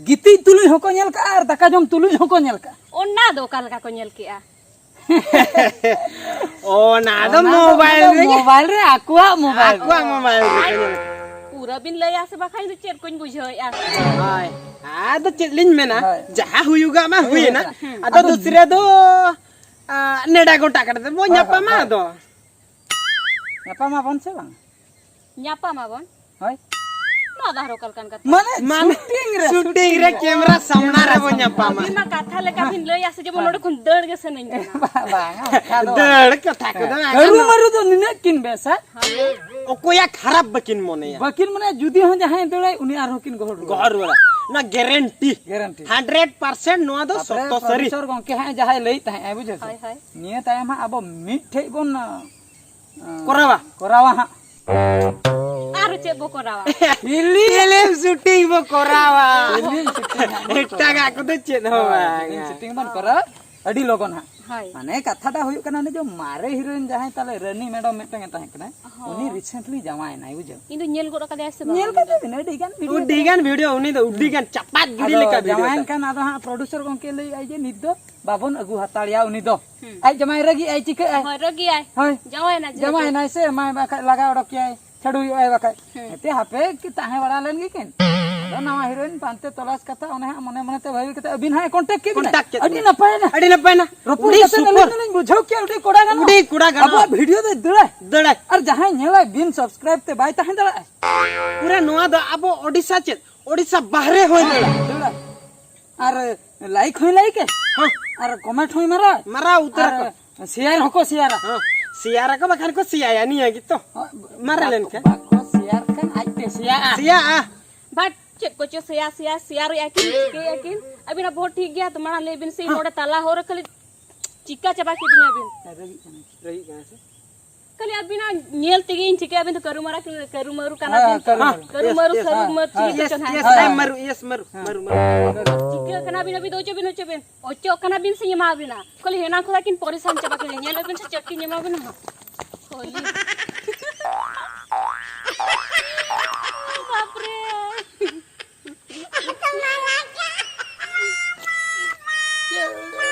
ᱜᱤᱛᱤᱡ ᱛᱩᱞᱩᱡ ᱦᱚᱸᱠᱚ ᱧᱮᱞ ᱠᱟᱜᱼᱟ ᱟᱨ ᱫᱟᱠᱟ ᱡᱚᱢ ᱛᱩᱞᱩᱡ ᱦᱚᱸᱠᱚ ᱧᱮᱞ ᱠᱟᱜᱼᱟ᱾ ᱚᱱᱟ ᱫᱚ ᱚᱠᱟ ᱞᱮᱠᱟ ᱠᱚ ᱧᱮᱞ ᱠᱮᱜᱼᱟ? ᱚᱱᱟ ᱫᱚ ᱚᱱᱟ ᱫᱚ ᱢᱳᱵᱟᱭᱤᱞ ᱚᱱᱟ ᱫᱚ ᱨᱮᱜᱮ᱾ ᱢᱳᱵᱟᱭᱤᱞ ᱨᱮ ᱟᱠᱚᱣᱟᱜ ᱢᱳᱵᱟᱭᱤᱞ ᱨᱮ᱾ ᱟᱠᱚᱣᱟᱜ ᱢᱳᱵᱟᱭᱤᱞ ᱨᱮᱜᱮ ᱠᱚ ᱧᱮᱞ ᱠᱟᱜᱼᱟ᱾ ᱯᱩᱨᱟᱹ ᱵᱤᱱ ᱞᱟᱹᱭᱟ ᱥᱮ ᱵᱟᱠᱷᱟᱱ ᱫᱚ ᱪᱮᱫ ᱠᱚᱧ ᱵᱩᱡᱷᱟᱹᱣᱮᱫᱼᱟ? ᱦᱳᱭ᱾ ᱟᱫᱚ ᱪᱮᱫ ᱞᱤᱧ ᱢᱮᱱᱟ, ᱦᱳᱭ᱾ ᱡᱟᱦᱟᱸ ᱦᱩᱭᱩᱜᱟᱜ ᱢᱟ ᱦᱩᱭ ᱦᱩᱭᱮᱱᱟ᱾ ᱟᱠᱟᱱᱟ᱾ ᱦᱩᱸ᱾ ᱟᱫᱚ ᱟᱫᱚ ᱫᱩᱥᱨᱟᱹ ᱫᱚ, ᱟ, ᱱᱮᱰᱟ ᱜᱚᱴᱟ ᱠᱟᱛᱮ ᱵᱚ ᱦᱳᱭ, ᱧᱟᱯᱟᱢᱟ ᱦᱳᱭ, ᱦᱳᱭ᱾ ᱟᱫᱚ᱾ ᱧᱟᱯᱟᱢ ᱟᱵᱚᱱ ᱥᱮ ᱵᱟᱝ? ᱧᱟᱯᱟᱢ ᱟᱵᱚᱱ? ᱦᱳᱭ᱾ ᱱᱚᱣᱟ ᱫᱚ ᱟᱨᱦᱚᱸ ᱚᱠᱟ ᱞᱮᱠᱟᱱ ᱠᱟᱛᱷᱟ? ᱢᱟᱱᱮ ᱢᱟᱱᱮ ᱥᱩᱴᱤᱝ ᱨᱮ, ᱥᱩᱴᱤᱝ ᱥᱩᱴᱤᱝ ᱨᱮ ᱨᱮ᱾ ᱠᱮᱢᱨᱟ ᱥᱟᱢᱱᱟ ᱨᱮᱵᱚᱱ ᱧᱟᱯᱟᱢᱟ᱾ ᱟᱹᱵᱤᱱ ᱢᱟ ᱠᱟᱛᱷᱟ ᱞᱮᱠᱟ ᱵᱤᱱ ᱞᱟᱹᱭᱟ ᱥᱮ ᱡᱮᱢᱚᱱ ᱱᱚᱰᱮ ᱠᱷᱚᱱ ᱫᱟᱹᱲ ᱜᱮ ᱥᱟᱱᱟᱧ ᱠᱟᱱᱟ᱾ ᱵᱟᱝ, ᱵᱟᱝ, ᱚᱱᱠᱟ ᱫᱚ ᱵᱟᱝ᱾ ᱫᱟᱹᱲ ᱠᱟᱛᱷᱟ ᱠᱚᱫᱚ ᱦᱮᱸ᱾ ᱵᱟᱝ ᱠᱟᱹᱨᱩ ᱜᱟᱱᱚᱜᱼᱟ᱾ ᱢᱟᱹᱨᱩ ᱫᱚ ᱱᱤᱱᱟᱹᱜ ᱠᱤᱱ ᱵᱮᱥᱟ᱾ ᱚᱠᱚᱭᱟᱜ ᱠᱷᱟᱨᱟᱯ ᱵᱟᱹᱠᱤᱱ ᱢᱚᱱᱮᱭᱟ᱾ ᱵᱟᱹᱠᱤᱱ ᱢᱚᱱᱮᱭᱟ, ᱡᱩᱫᱤ ᱦᱚᱸ ᱡᱟᱦᱟᱸᱭ ᱫᱟᱹᱲᱟᱭ, ᱩᱱᱤ ᱟᱨᱦᱚᱸ ᱠᱤᱱ ᱜᱚᱦᱚᱲ ᱨᱩᱣᱟᱹᱲᱟ᱾ ᱜᱚᱦᱚᱲ ᱨᱩᱣᱟᱹᱲᱟ᱾ ᱱᱚᱣᱟ ᱜᱮᱨᱮᱱᱴᱤ᱾ ᱜᱮᱨᱮᱱᱴᱤ᱾ ᱦᱟᱱᱰᱨᱮᱰ ᱯᱟᱨᱥᱮᱱᱴ ᱱᱚᱣᱟ ᱫᱚ ᱛᱟᱯᱚᱨᱮ ᱥᱚᱛᱚ ᱥᱟᱹᱨᱤ᱾ ᱯᱨᱚᱰᱭᱩᱥᱚᱨ ᱜᱚᱝᱠᱮ ᱦᱟᱸᱜ ᱡᱟᱦᱟᱸᱭ ᱞᱟᱹᱭᱮᱫ ᱛᱟᱦᱮᱸᱫ, ᱵᱩᱡᱷᱟᱹᱣ ᱛᱚ? ᱦᱳᱭ, ᱦᱳᱭ᱾ ᱱᱤᱭᱟᱹ ᱛᱟᱭᱚᱢ ᱦᱟᱸᱜ ᱟᱵᱚ ᱢᱤᱫ ᱴᱷᱮᱡ ᱵᱚᱱ, ᱟᱸ, ᱠᱚᱨᱟᱣᱟ᱾ ᱠᱚᱨᱟᱣᱟ ᱦᱟᱸᱜ᱾ ᱟᱨ ᱪᱮᱫ ᱵᱚ ᱠᱚᱨᱟᱣᱟ? ᱯᱷᱤᱞᱢ᱾ ᱯᱷᱤᱞᱢ ᱥᱩᱴᱤᱝ ᱵᱚ ᱠᱚᱨᱟᱣᱟ᱾ ᱯᱷᱤᱞᱢ ᱥᱩᱴᱤᱝ ᱦᱟᱸᱜ ᱵᱚᱱ ᱮᱴᱟᱜᱟᱜ ᱠᱚᱨᱟᱣᱟ᱾ ᱠᱚᱫᱚ ᱪᱮᱫ ᱦᱚᱸ ᱦᱳᱭ, ᱵᱟᱝᱟ᱾ ᱯᱷᱤᱞᱢ ᱥᱩᱴᱤᱝ ᱵᱚᱱ ᱠᱚᱨᱟᱣᱟ᱾ ᱟᱹᱰᱤ ᱞᱚᱜᱚᱱ ᱦᱟᱸᱜ᱾ ᱦᱳᱭ᱾ ᱢᱟᱱᱮ ᱠᱟᱛᱷᱟᱴᱟᱜ ᱦᱩᱭᱩᱜ ᱠᱟᱱᱟ, ᱩᱱᱤ ᱡᱮ ᱢᱟᱨᱮ ᱦᱤᱨᱳᱭᱤᱱ ᱡᱟᱦᱟᱸᱭ ᱛᱟᱞᱮ ᱨᱟᱹᱱᱤ ᱢᱮᱰᱚᱢ ᱢᱤᱫᱴᱟᱝ ᱮ ᱛᱟᱦᱮᱸ ᱠᱟᱱᱟ, ᱦᱚᱸ᱾ ᱩᱱᱤ ᱨᱤᱥᱮᱱᱴᱞᱤ ᱡᱟᱶᱟᱭᱮᱱᱟᱭ, ᱵᱩᱡᱷᱟᱹᱣ? ᱤᱧ ᱫᱚ ᱧᱮᱞ ᱜᱚᱫ ᱟᱠᱟᱫᱮᱭᱟ ᱥᱮ ᱵᱟᱝ ᱧᱮᱞ ᱩᱱᱤ ᱫᱚ? ᱠᱟᱛᱮ ᱵᱤᱱ ᱟᱹᱰᱤ ᱜᱟᱱ ᱵᱷᱤᱰᱤᱭᱳ ᱟᱹᱰᱤ ᱛᱟᱦᱮᱸ ᱜᱟᱱ ᱠᱟᱱᱟ᱾ ᱵᱷᱤᱰᱤᱭᱳ ᱩᱱᱤ ᱫᱚ ᱟᱹᱰᱤ ᱟᱫᱚ ᱜᱟᱱ ᱪᱟᱯᱟᱫ ᱜᱤᱰᱤ ᱞᱮᱠᱟ ᱵᱷᱤᱰᱤᱭᱳ ᱡᱟᱶᱟᱭᱮᱱ ᱛᱟᱦᱮᱸ᱾ ᱠᱷᱟᱱ ᱟᱫᱚ ᱦᱟᱸᱜ ᱯᱨᱚᱰᱭᱩᱥᱚᱨ ᱜᱚᱝᱠᱮ ᱞᱟᱹᱭᱮᱫᱼᱟᱭ ᱡᱮ ᱱᱤᱛ ᱫᱚ ᱵᱟᱵᱚᱱ ᱟᱹᱜᱩ ᱦᱟᱛᱟᱲᱮᱭᱟ ᱩᱱᱤ ᱫᱚ᱾ ᱦᱩᱸ᱾ ᱟᱡ ᱡᱟᱢᱟᱭ ᱨᱟᱹᱜᱤᱜᱼᱟᱭ, ᱪᱤᱠᱟᱹᱜᱼᱟᱭ? ᱦᱳᱭ, ᱨᱟᱹᱜᱤᱭᱟᱭ᱾ ᱦᱳᱭ᱾ ᱡᱟᱶᱟᱭᱮᱱᱟ ᱡᱮᱦᱮᱛᱩ᱾ ᱡᱟᱶᱟᱭᱮᱱᱟᱭ ᱥᱮ, ᱢᱟᱭ ᱵᱟᱠᱷᱟᱡ ᱞᱟᱜᱟ ᱚᱰᱚᱠᱮᱭᱟᱭ, ᱪᱷᱟᱹᱰᱩᱭᱚᱜᱼᱟᱭ ᱵᱟᱠᱷᱟᱡ᱾ ᱦᱩᱸ᱾ ᱮᱱᱛᱮ ᱦᱟᱯᱮ ᱠᱤ ᱛᱟᱦᱮᱸ ᱵᱟᱲᱟ ᱞᱮᱱ ᱜᱮᱠᱤᱱ᱾ ᱟᱫᱚ ᱱᱟᱣᱟ ᱦᱤᱨᱳᱭᱤᱱ ᱯᱟᱱᱛᱮ ᱛᱚᱞᱟᱥ ᱠᱟᱛᱷᱟ ᱚᱱᱮ ᱦᱟᱸᱜ ᱢᱚᱱᱮ ᱢᱚᱱᱮ ᱛᱮ ᱵᱷᱟᱹᱵᱤ ᱠᱟᱛᱮ ᱟᱹᱵᱤᱱ ᱦᱟᱸᱜ ᱮ contact ᱠᱮᱫ ᱵᱤᱱᱟ᱾ Contact ᱠᱮᱫ ᱟᱹᱰᱤ ᱵᱤᱱᱟ᱾ ᱱᱟᱯᱟᱭᱮᱱᱟ᱾ ᱟᱹᱰᱤ ᱱᱟᱯᱟᱭᱮᱱᱟ᱾ ᱨᱚᱯᱚᱲ ᱩᱰᱤ ᱠᱟᱛᱮ super᱾ ᱟᱹᱞᱤᱧ ᱫᱚᱞᱤᱧ ᱵᱩᱡᱷᱟᱹᱣ ᱠᱮᱭᱟ ᱟᱹᱰᱤ ᱠᱚᱲᱟ ᱜᱟᱱᱚᱜᱼᱟ᱾ ᱟᱹᱰᱤ ᱠᱚᱲᱟ ᱜᱟᱱᱚᱜᱼᱟ᱾ ᱟᱵᱚᱣᱟᱜ ᱵᱷᱤᱰᱤᱭᱳ ᱫᱚᱭ ᱫᱟᱹᱲᱟᱭ᱾ ᱫᱟᱹᱲᱟᱭ᱾ ᱟᱨ ᱡᱟᱦᱟᱸᱭ ᱧᱮᱞᱟᱭ ᱵᱤᱱ subscribe ᱛᱮ ᱵᱟᱭ ᱛᱟᱦᱮᱸ ᱫᱟᱲᱮᱭᱟᱜᱼᱟ᱾ ᱯᱩᱨᱟᱹ ᱱᱚᱣᱟ ᱫᱚ ᱟᱵᱚ ᱳᱰᱤᱥᱟ ᱪᱮᱫ? ᱳᱰᱤᱥᱟ ᱵᱟᱦᱨᱮ ᱦᱚᱸᱭ ᱫᱟᱹᱲᱟ᱾ ᱫᱟᱹᱲᱟ᱾ ᱟᱨ like ᱦᱚᱸᱭ like ᱮ᱾ ᱦᱚᱸ᱾ ᱟᱨ comment ᱦᱚᱸᱭ ᱢᱟᱨᱟᱣᱟ᱾ ᱢᱟᱨᱟᱣ ᱩᱛᱟᱹᱨ ᱟᱨ ᱟᱠᱚ᱾ Share ᱦᱚᱸᱠᱚ shareᱟ᱾ ᱦᱚᱸ᱾ Share ᱟᱠᱚ ᱵᱟᱠᱷᱟᱱ ᱠᱚ ᱥᱮᱭᱟᱭᱟ ᱱᱤᱭᱟᱹ ᱜᱮᱛᱚ᱾ ᱦᱚᱸ, ᱢᱟᱨᱮ ᱵᱟᱠᱚ, ᱞᱮᱱᱠᱷᱟᱱ᱾ ᱵᱟᱠᱚ share ᱠᱷᱟᱱ ᱟᱡᱛᱮ ᱥᱮᱭᱟᱜᱼᱟ᱾ ᱥᱮᱭᱟᱜᱼᱟ᱾ But ᱪᱮᱫ ᱠᱚᱪᱚ ᱥᱮᱭᱟ ᱥᱮᱭᱟ ᱥᱮᱭᱟᱨᱮᱜᱼᱟ ᱠᱤᱱ, ᱪᱤᱠᱟᱹᱭᱮᱫᱼᱟ ᱠᱤᱱ? ᱟᱹᱵᱤᱱᱟᱜ ᱵᱚᱦᱚᱜ ᱴᱷᱤᱠ ᱜᱮᱭᱟ ᱛᱚ? ᱢᱟᱲᱟᱝ ᱞᱟᱹᱭ ᱵᱤᱱ ᱥᱮ, ᱱᱚᱰᱮ ᱛᱟᱞᱟ ᱦᱚᱨ ᱨᱮ ᱠᱷᱟᱹᱞᱤ ᱪᱤᱠᱟ ᱪᱟᱵᱟ ᱠᱮᱫᱤᱧᱟ ᱵᱤᱱ᱾ ᱨᱟᱹᱜᱤᱜ ᱠᱟᱱᱟ, ᱨᱟᱹᱜᱤᱜ ᱠᱟᱱᱟ ᱥᱮ? ᱠᱷᱟᱹᱞᱤ ᱟᱹᱵᱤᱱᱟᱜ ᱧᱮᱞ ᱛᱮᱜᱮ ᱤᱧ ᱴᱷᱤᱠᱟᱹᱭᱟ, ᱟᱹᱵᱤᱱ ᱫᱚ ᱠᱟᱹᱨᱩ ᱢᱟᱨᱟ, ᱠᱟᱹᱨᱩ ᱢᱟᱹᱨᱩ ᱠᱟᱱᱟ ᱦᱮᱸ, ᱵᱤᱱ᱾ ᱠᱟᱹᱨᱩ ᱢᱟᱹᱨᱩ᱾ ᱠᱟᱹᱨᱩ ᱢᱟᱹᱨᱩ, ᱦᱮᱸ, ᱥᱟᱹᱨᱩ ᱦᱮᱸ, ᱢᱟᱹᱨᱩ, ᱦᱮᱸ, ᱪᱤᱞᱤ ᱠᱚᱪᱚ ᱱᱟᱦᱟᱜ᱾ ᱦᱮᱸ, ᱢᱟᱹᱨᱩ, yes, ᱢᱟᱹᱨᱩ, ᱦᱮᱸ᱾ ᱢᱟᱹᱨᱩ, ᱢᱟᱹᱨᱩ᱾ ᱪᱤᱠᱟᱹ ᱠᱟᱱᱟ ᱵᱤᱱ ᱟᱹᱵᱤᱱ ᱫᱚ? ᱚᱪᱚᱜ ᱵᱤᱱ, ᱚᱪᱚᱜ ᱵᱤᱱ᱾ ᱚᱪᱚᱜ ᱠᱟᱱᱟ ᱵᱤᱱ ᱥᱮᱧ ᱮᱢᱟ ᱵᱤᱱᱟ? ᱠᱷᱟᱹᱞᱤ ᱦᱮᱱᱟᱝ ᱠᱷᱚᱱᱟᱜ ᱠᱤᱱ ᱯᱚᱨᱮᱥᱟᱱ ᱪᱟᱵᱟ ᱠᱮᱫᱤᱧᱟ᱾ ᱧᱮᱞ ᱵᱤᱱ ᱥᱮ ᱪᱮᱫ ᱠᱤᱱ ᱮᱢᱟ ᱵᱤᱱᱟ ᱦᱟᱸᱜ᱾ ᱠᱷᱟᱹᱞᱤ᱾ ᱵᱟᱯᱨᱮ᱾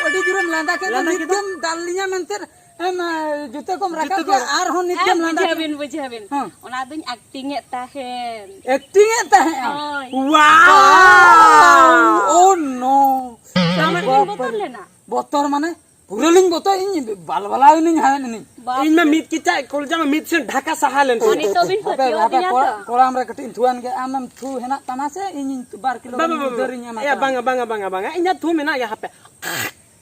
ᱟᱹᱰᱤ ᱡᱳᱨᱮᱢ ᱞᱟᱸᱫᱟ ᱠᱮᱫ ᱫᱚ, ᱞᱟᱸᱫᱟ ᱱᱤᱛ ᱠᱮᱫᱟ? ᱜᱮᱢ ᱫᱟᱞ ᱞᱤᱧᱟ ᱢᱮᱱᱛᱮ ᱮᱢ, ᱡᱩᱛᱟᱹ ᱠᱚᱢ ᱨᱟᱠᱟᱵ ᱡᱩᱛᱟᱹ ᱠᱮᱫᱟ, ᱠᱚ᱾ ᱟᱨᱦᱚᱸ ᱱᱤᱛ ᱦᱮᱸ, ᱜᱮᱢ ᱞᱟᱸᱫᱟ ᱵᱩᱡᱷᱟᱹᱣ ᱠᱮᱫᱟ᱾ ᱵᱤᱱ, ᱵᱩᱡᱷᱟᱹᱣ ᱵᱤᱱ᱾ ᱦᱮᱸ᱾ ᱚᱱᱟ ᱫᱚᱧ acting ᱮᱫ ᱛᱟᱦᱮᱸᱱ᱾ Acting ᱮᱫ ᱛᱟᱦᱮᱸᱜᱼᱟ? ᱦᱳᱭ᱾ Wow! Oh no! ᱟᱢ ᱵᱤᱱ ᱵᱟᱯ ᱵᱚᱛᱚᱨ ᱨᱮ᱾ ᱞᱮᱱᱟ? ᱵᱚᱛᱚᱨ ᱢᱟᱱᱮ? ᱯᱩᱨᱟᱹ ᱞᱤᱧ ᱵᱚᱛᱚᱨ, ᱤᱧ ᱵᱟᱞ ᱵᱟᱞᱟᱣ ᱮᱱᱟᱹᱧ ᱦᱟᱭ ᱱᱟᱹᱱᱤᱧ᱾ ᱵᱟᱯ ᱤᱧ ᱢᱟ ᱨᱮ᱾ ᱢᱤᱫ ᱠᱮᱪᱟᱜ ᱠᱚᱞᱡᱟ ᱢᱟ ᱢᱤᱫ ᱥᱮᱱ ᱰᱷᱟᱠᱟ ᱥᱟᱦᱟ ᱞᱮᱱ ᱚ, ᱛᱤᱧᱟ᱾ ᱱᱤᱛᱚᱜ ᱵᱤᱱ ᱦᱟᱯᱮ, ᱯᱟᱹᱛᱭᱟᱹᱣ ᱦᱟᱯᱮ, ᱟᱹᱫᱤᱧᱟ ᱠᱚᱲᱟ-, ᱛᱚ? ᱠᱚᱲᱟᱢ ᱨᱮ ᱠᱟᱹᱴᱤᱡ ᱤᱧ ᱛᱷᱩᱣᱟᱱ ᱜᱮ᱾ ᱟᱢᱮᱢ ᱛᱷᱩ ᱦᱮᱱᱟᱜ ᱛᱟᱢᱟ ᱥᱮ ᱤᱧᱤᱧ ᱵᱟᱨ ᱠᱤᱞᱳ ᱵᱟᱝ, ᱜᱟᱱ ᱵᱟᱝ, ᱩᱫᱷᱟᱹᱨᱤᱧ ᱮᱢᱟ ᱮᱭᱟ, ᱛᱟᱢᱟ? ᱵᱟᱝᱟ, ᱵᱟᱝᱟ, ᱵᱟᱝᱟ, ᱵᱟᱝᱟ, ᱤᱧᱟᱜ ᱛᱷᱩ ᱢᱮᱱᱟᱜ ᱜᱮᱭᱟ, ᱦᱟᱯᱮ᱾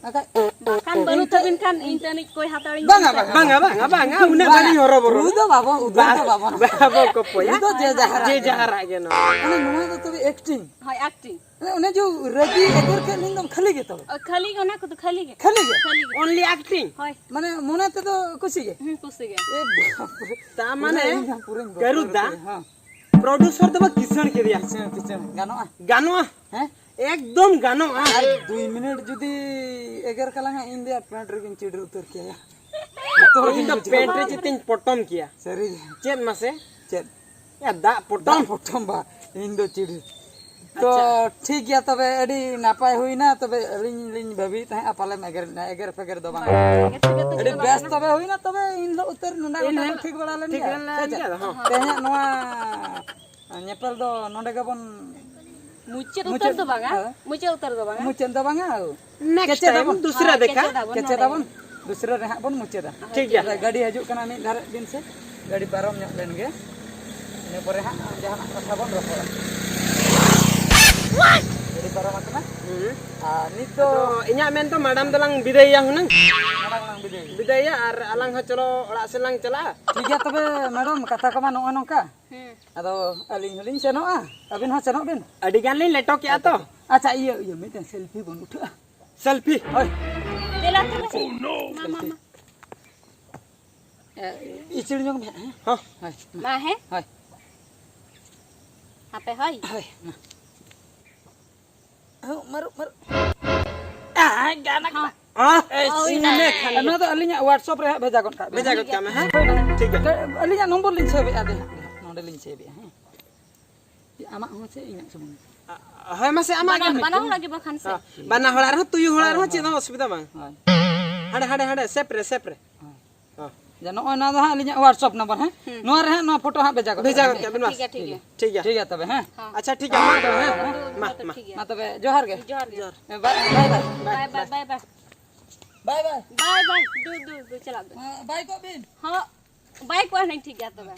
ᱵᱟᱠᱷᱟᱡ ᱵᱟᱠᱷᱟᱱ ᱵᱟᱹᱱᱩᱜ ᱤᱧ ᱛᱟᱹᱵᱤᱱ ᱠᱷᱟᱱ ᱤᱧ ᱛᱟᱹᱱᱤᱡ ᱠᱚᱭ ᱦᱟᱛᱟᱣᱤᱧ ᱵᱟᱝᱟ, ᱵᱟᱹᱱᱩᱜ ᱵᱟᱝᱟ, ᱛᱟᱹᱵᱤᱱ᱾ ᱵᱟᱝᱟ, ᱵᱟᱝᱟ, ᱩᱱᱟᱹᱜ ᱵᱟᱝᱟ᱾ ᱵᱟᱹᱞᱤᱧ ᱦᱚᱨᱚᱵᱚᱨᱚ᱾ ᱩᱫᱩᱜ ᱫᱚ ᱵᱟᱵᱚᱱ, ᱩᱫᱩᱜ ᱫᱚ ᱵᱟᱵᱚᱱ᱾ ᱵᱟᱵᱚ ᱠᱚᱯᱚᱭᱟ᱾ ᱩᱫᱩᱜ ᱫᱚ ᱡᱮ ᱡᱟᱦᱟᱨᱟᱜ ᱡᱮ ᱜᱮ᱾ ᱡᱟᱦᱟᱨᱟᱜ ᱜᱮ ᱱᱚᱣᱟ᱾ ᱢᱟᱱᱮ ᱱᱚᱣᱟ ᱫᱚ ᱛᱚᱵᱮ acting᱾ ᱦᱳᱭ, acting᱾ ᱚᱱᱮ ᱡᱮ ᱨᱟᱹᱜᱤ ᱮᱜᱮᱨ ᱠᱮᱫ ᱞᱤᱧ ᱫᱚᱢ ᱠᱷᱟᱹᱞᱤ ᱜᱮ ᱛᱚᱵᱮ? ᱚ, ᱠᱷᱟᱹᱞᱤ ᱜᱮ, ᱚᱱᱟ ᱠᱚᱫᱚ ᱠᱷᱟᱹᱞᱤ ᱜᱮ᱾ ᱠᱷᱟᱹᱞᱤ ᱜᱮ? ᱠᱷᱟᱹᱞᱤ ᱜᱮ᱾ Only acting? ᱦᱳᱭ᱾ ᱢᱟᱱᱮ ᱢᱚᱱᱮ ᱛᱮᱫᱚ ᱠᱩᱥᱤ ᱜᱮ? ᱦᱩᱸ, ᱠᱩᱥᱤ ᱜᱮ᱾ ᱮ ᱵᱟᱯ ᱨᱮ᱾ ᱛᱟ ᱢᱟᱱᱮ, ᱯᱩᱨᱟᱹ ᱤᱧ ᱦᱚᱸ ᱯᱩᱨᱟᱹᱧ ᱵᱚᱛᱚᱨ ᱠᱟᱹᱨᱩ ᱫᱟ, ᱩᱛᱟᱹᱨ, ᱦᱮᱸ᱾ Producer ᱫᱚ ᱵᱟ ᱠᱤᱥᱟᱹᱬ ᱠᱮᱫᱮᱭᱟ᱾ ᱠᱤᱥᱟᱹᱬ, ᱠᱤᱥᱟᱹᱬ᱾ ᱜᱟᱱᱚᱜᱼᱟ? ᱜᱟᱱᱚᱜᱼᱟ᱾ ᱦᱮᱸ? ᱮᱠᱫᱚᱢ ᱜᱟᱱᱚᱜᱼᱟ᱾ ᱟᱨ ᱫᱩᱭ ᱢᱤᱱᱤᱴ ᱡᱩᱫᱤ ᱮᱜᱮᱨ ᱠᱟᱞᱟᱝᱟ, ᱤᱧ ᱫᱚ ᱯᱮᱱᱴ ᱨᱮᱜᱮᱧ ᱪᱤᱰᱤᱨ ᱩᱛᱟᱹᱨ ᱠᱮᱭᱟ᱾ ᱵᱚᱛᱚᱨ ᱤᱧ ᱜᱤᱧ ᱫᱚ ᱵᱩᱡᱷᱟᱹᱣᱟ᱾ ᱯᱮᱱᱴ ᱨᱮ ᱪᱮᱛᱟᱧ ᱯᱚᱴᱚᱢ ᱠᱮᱭᱟ᱾ ᱥᱟᱹᱨᱤ ᱜᱮ᱾ ᱪᱮᱫ ᱢᱟᱥᱮ? ᱪᱮᱫ? ᱭᱟ, ᱫᱟᱜ ᱯᱚᱴᱚᱢ᱾ ᱫᱟᱜ ᱯᱚᱴᱚᱢ ᱵᱟ, ᱤᱧ ᱫᱚ ᱪᱤᱲᱤ᱾ ᱛᱚ, ᱟᱪᱪᱷᱟ᱾ ᱴᱷᱤᱠ ᱜᱮᱭᱟ, ᱛᱚᱵᱮ ᱟᱹᱰᱤ ᱱᱟᱯᱟᱭ ᱦᱩᱭᱱᱟ᱾ ᱛᱚᱵᱮ ᱟᱹᱞᱤᱧ ᱞᱤᱧ ᱵᱷᱟᱹᱵᱤᱭᱮᱫ ᱛᱟᱦᱮᱸᱫ, ᱯᱟᱞᱮᱢ ᱮᱜᱮᱨ, ᱮᱜᱮᱨ ᱯᱷᱮᱜᱮᱨ ᱫᱚ ᱵᱟᱝ᱾ ᱵᱟᱝ, ᱮᱜᱮᱨ ᱯᱷᱮᱜᱮᱨ ᱫᱚ ᱟᱹᱰᱤ ᱪᱮᱫ ᱦᱚᱸ ᱵᱮᱥ ᱵᱟᱝ ᱠᱟᱱᱟ᱾ ᱛᱚᱵᱮ ᱦᱩᱭᱱᱟ, ᱛᱚᱵᱮ ᱤᱧ ᱦᱤᱞᱳᱜ ᱩᱛᱟᱹᱨ ᱱᱚᱰᱮ ᱤᱧ ᱜᱚᱴᱟ ᱠᱚ ᱦᱤᱞᱳᱜ ᱴᱷᱤᱠ ᱵᱟᱲᱟ ᱞᱮᱱ ᱴᱷᱤᱠ ᱜᱮᱭᱟ, ᱞᱮᱱ ᱥᱮ ᱪᱮᱫ? ᱜᱮᱭᱟ, ᱦᱚᱸ᱾ ᱛᱮᱦᱮᱧᱟᱜ ᱱᱚᱣᱟ ᱧᱮᱯᱮᱞ ᱫᱚ ᱱᱚᱰᱮ ᱜᱮᱵᱚᱱ ᱢᱩᱪᱟᱹᱫ ᱩᱛᱟᱹᱨ ᱢᱩᱪᱟᱹᱫ, ᱫᱚ ᱵᱟᱝᱟ, ᱦᱮᱸ᱾ ᱢᱩᱪᱟᱹᱫ ᱩᱛᱟᱹᱨ ᱫᱚ ᱵᱟᱝᱟ᱾ ᱢᱩᱪᱟᱹᱫ ᱫᱚ ᱵᱟᱝᱟ᱾ Next ᱠᱮᱪᱮᱫ time, ᱟᱵᱚᱱ᱾ ᱫᱩᱥᱨᱟ ᱦᱳᱭ, ᱫᱮᱠᱷᱟ᱾ ᱠᱮᱪᱮᱫ ᱟᱵᱚᱱ ᱠᱮᱪᱮᱫ ᱱᱚᱰᱮ ᱟᱵᱚᱱ᱾ ᱜᱮ᱾ ᱫᱩᱥᱨᱟ ᱨᱮ ᱦᱟᱸᱜ ᱵᱚᱱ ᱢᱩᱪᱟᱹᱫᱟ᱾ ᱴᱷᱤᱠ ᱜᱮᱭᱟ᱾ ᱛᱟᱦᱞᱮ ᱜᱟᱹᱰᱤ ᱦᱤᱡᱩᱜ ᱠᱟᱱᱟ, ᱢᱤᱫ ᱫᱷᱟᱨᱮ ᱵᱤᱱ ᱥᱮ, ᱜᱟᱹᱰᱤ ᱯᱟᱨᱚᱢ ᱧᱚᱜ ᱞᱮᱱ ᱜᱮ, ᱤᱱᱟᱹ ᱯᱚᱨᱮ ᱦᱟᱸᱜ ᱡᱟᱦᱟᱱᱟᱜ ᱠᱟᱛᱷᱟ ᱵᱚᱱ ᱨᱚᱯᱚᱲᱟ᱾ ᱜᱟᱹᱰᱤ ᱯᱟᱨᱚᱢ ᱟᱠᱟᱱᱟ᱾ ᱦᱩᱸ᱾ ᱟᱨ ᱱᱤᱛ ᱫᱚ ᱟᱫᱚ ᱤᱧᱟᱹᱜ ᱢᱮᱱ ᱫᱚ ᱢᱟᱲᱟᱝ ᱫᱚᱞᱟᱝ ᱵᱤᱫᱟᱹᱭᱮᱭᱟ ᱦᱩᱱᱟᱹᱝ᱾ ᱢᱟᱲᱟᱝ ᱞᱟᱝ ᱵᱤᱫᱟᱹᱭᱟ ᱟᱨ ᱟᱞᱟᱝ ᱦᱚᱸ ᱪᱚᱞᱚ ᱚᱲᱟᱜ ᱥᱮᱫ ᱞᱟᱝ ᱪᱟᱞᱟᱜᱼᱟ᱾ ᱴᱷᱤᱠ ᱜᱮᱭᱟ ᱛᱚᱵᱮ ᱢᱮᱰᱟᱢ, ᱠᱟᱛᱷᱟ ᱠᱚᱢᱟ ᱱᱚᱜᱼᱚ ᱱᱚᱝᱠᱟ᱾ ᱦᱮᱸ᱾ ᱟᱫᱚ ᱟᱹᱞᱤᱧ ᱦᱚᱸᱞᱤᱧ ᱥᱮᱱᱚᱜᱼᱟ, ᱟᱹᱵᱤᱱ ᱦᱚᱸ ᱥᱮᱱᱚᱜ ᱵᱤᱱ᱾ ᱟᱹᱰᱤ ᱜᱟᱱ ᱞᱤᱧ ᱞᱮᱴᱚ ᱠᱮᱜᱼᱟ ᱛᱚ᱾ ᱟᱪᱪᱷᱟ, ᱤᱭᱟᱹ ᱤᱭᱟᱹ ᱢᱤᱫᱴᱮᱱ ᱥᱮᱞᱯᱷᱤ ᱵᱚᱱ ᱩᱴᱷᱟᱹᱜᱼᱟ᱾ ᱥᱮᱞᱯᱷᱤ? ᱦᱳᱭ᱾ ᱫᱮᱞᱟ ᱛᱚᱵᱮ᱾ ᱢᱟ, ᱢᱟ, ᱢᱟ᱾ ᱮ, ᱤᱪᱤᱲ ᱧᱚᱜ ᱢᱮ ᱦᱟᱸᱜ, ᱦᱮᱸ? ᱦᱚᱸ᱾ ᱦᱳᱭ, ᱢᱟ᱾ ᱢᱟ, ᱦᱮᱸ? ᱦᱳᱭ᱾ ᱦᱟᱯᱮ, ᱦᱳᱭ᱾ ᱦᱳᱭ, ᱢᱟ᱾ ᱦᱚᱸ, ᱢᱟᱹᱨᱩᱵ, ᱢᱟᱹᱨᱩᱵ᱾ ᱟᱭ, ᱜᱟᱱ ᱟᱠᱟᱱᱟ᱾ ᱦᱚᱸ᱾ ᱦᱚᱸ? ᱮᱭ, ᱦᱳᱭ, ᱥᱤᱧ ᱢᱮ ᱦᱳᱭ᱾ ᱠᱷᱟᱱ᱾ ᱱᱚᱣᱟ ᱫᱚ ᱟᱹᱞᱤᱧᱟᱜ WhatsApp ᱨᱮ ᱦᱟᱸᱜ ᱵᱷᱮᱡᱟ ᱜᱚᱫ ᱠᱟᱜ ᱵᱤᱱ᱾ ᱵᱷᱮᱡᱟ ᱜᱚᱫ ᱠᱟᱜ ᱢᱮ, ᱦᱮᱸ? ᱦᱳᱭ, ᱢᱟ᱾ ᱴᱷᱤᱠ ᱜᱮᱭᱟ᱾ ᱟᱹᱞᱤᱧᱟᱜ ᱱᱚᱢᱵᱚᱨ ᱞᱤᱧ ᱥᱮᱵᱷ ᱮᱫᱼᱟ, ᱫᱮ ᱦᱟᱸᱜ, ᱱᱚᱰᱮ ᱞᱤᱧ ᱥᱮᱵᱷ ᱮᱫᱼᱟ, ᱦᱮᱸ? ᱟᱢᱟᱜ ᱦᱚᱸ ᱥᱮ ᱤᱧᱟᱹᱜ ᱥᱩᱢᱩᱝ? ᱟ, ᱦᱳᱭ, ᱢᱟᱥᱮ, ᱟᱢᱟᱜ ᱵᱟᱱᱟ-, ᱜᱮ ᱢᱤᱫᱴᱮᱱ᱾ ᱵᱟᱱᱟ ᱦᱚᱲᱟᱜ ᱜᱮ ᱵᱟᱠᱷᱟᱱ ᱥᱮ᱾ ᱦᱮᱸ, ᱵᱟᱱᱟ ᱦᱚᱲᱟᱜ ᱨᱮᱦᱚᱸ ᱛᱩᱭᱩ ᱦᱚᱲᱟᱜ ᱦᱳᱭ, ᱨᱮᱦᱚᱸ ᱪᱮᱫ ᱦᱳᱭ᱾ ᱦᱚᱸ ᱚᱥᱩᱵᱤᱫᱷᱟ ᱵᱟᱝ᱾ ᱦᱳᱭ᱾ ᱦᱟᱸᱰᱮ, ᱦᱟᱸᱰᱮ, ᱦᱟᱸᱰᱮ, ᱥᱮᱯ ᱨᱮ, ᱥᱮᱯ ᱨᱮ᱾ ᱦᱳᱭ᱾ ᱦᱚᱸ᱾ ᱡᱟ ᱱᱚᱜᱼᱚᱭ ᱱᱚᱣᱟ ᱫᱚ ᱦᱟᱸᱜ ᱟᱹᱞᱤᱧᱟᱜ WhatsApp ᱱᱟᱢᱵᱟᱨ, ᱦᱮᱸ? ᱦᱩᱸ᱾ ᱱᱚᱣᱟ ᱨᱮ ᱦᱟᱸᱜ ᱱᱚᱣᱟ ᱯᱷᱳᱴᱳ ᱦᱟᱸᱜ ᱵᱷᱮᱡᱟ ᱜᱚᱫ ᱵᱷᱮᱡᱟ ᱠᱟᱜ ᱜᱚᱫ ᱵᱤᱱ᱾ ᱠᱟᱜ ᱵᱤᱱ, ᱵᱟᱥ᱾ ᱴᱷᱤᱠ ᱜᱮᱭᱟ, ᱴᱷᱤᱠ ᱜᱮᱭᱟ᱾ ᱴᱷᱤᱠ ᱜᱮᱭᱟ᱾ ᱴᱷᱤᱠ ᱜᱮᱭᱟ ᱛᱚᱵᱮ, ᱦᱮᱸ? ᱦᱚᱸ᱾ ᱟᱪᱪᱷᱟ, ᱴᱷᱤᱠ ᱜᱮᱭᱟ, ᱢᱟ ᱛᱚᱵᱮ, ᱦᱮᱸ? ᱴᱷᱤᱠ ᱜᱮᱭᱟ᱾ ᱢᱟ ᱛᱚᱵᱮ, ᱡᱚᱦᱟᱨ ᱜᱮ᱾ ᱡᱚᱦᱟᱨ ᱜᱮ᱾ ᱡᱚᱦᱟᱨ᱾ ᱵᱟᱭ, ᱵᱟᱭ, ᱵᱟᱭ᱾ ᱵᱟᱭ, ᱵᱟᱭ, ᱵᱟᱭ, ᱵᱟᱭ᱾ ᱵᱟᱭ, ᱵᱟᱭ᱾ ᱵᱟᱭ, ᱵᱟᱭ᱾ ᱫᱩ, ᱫᱩ, ᱫᱩ, ᱪᱟᱞᱟᱜ ᱵᱤᱱ᱾ ᱵᱟᱭ ᱠᱚᱜ ᱵᱤᱱ᱾ ᱦᱚᱸ, ᱵᱟᱭ ᱠᱚᱜᱼᱟ, ᱦᱮᱸ, ᱴᱷᱤᱠ ᱜᱮᱭᱟ ᱛᱚᱵᱮ᱾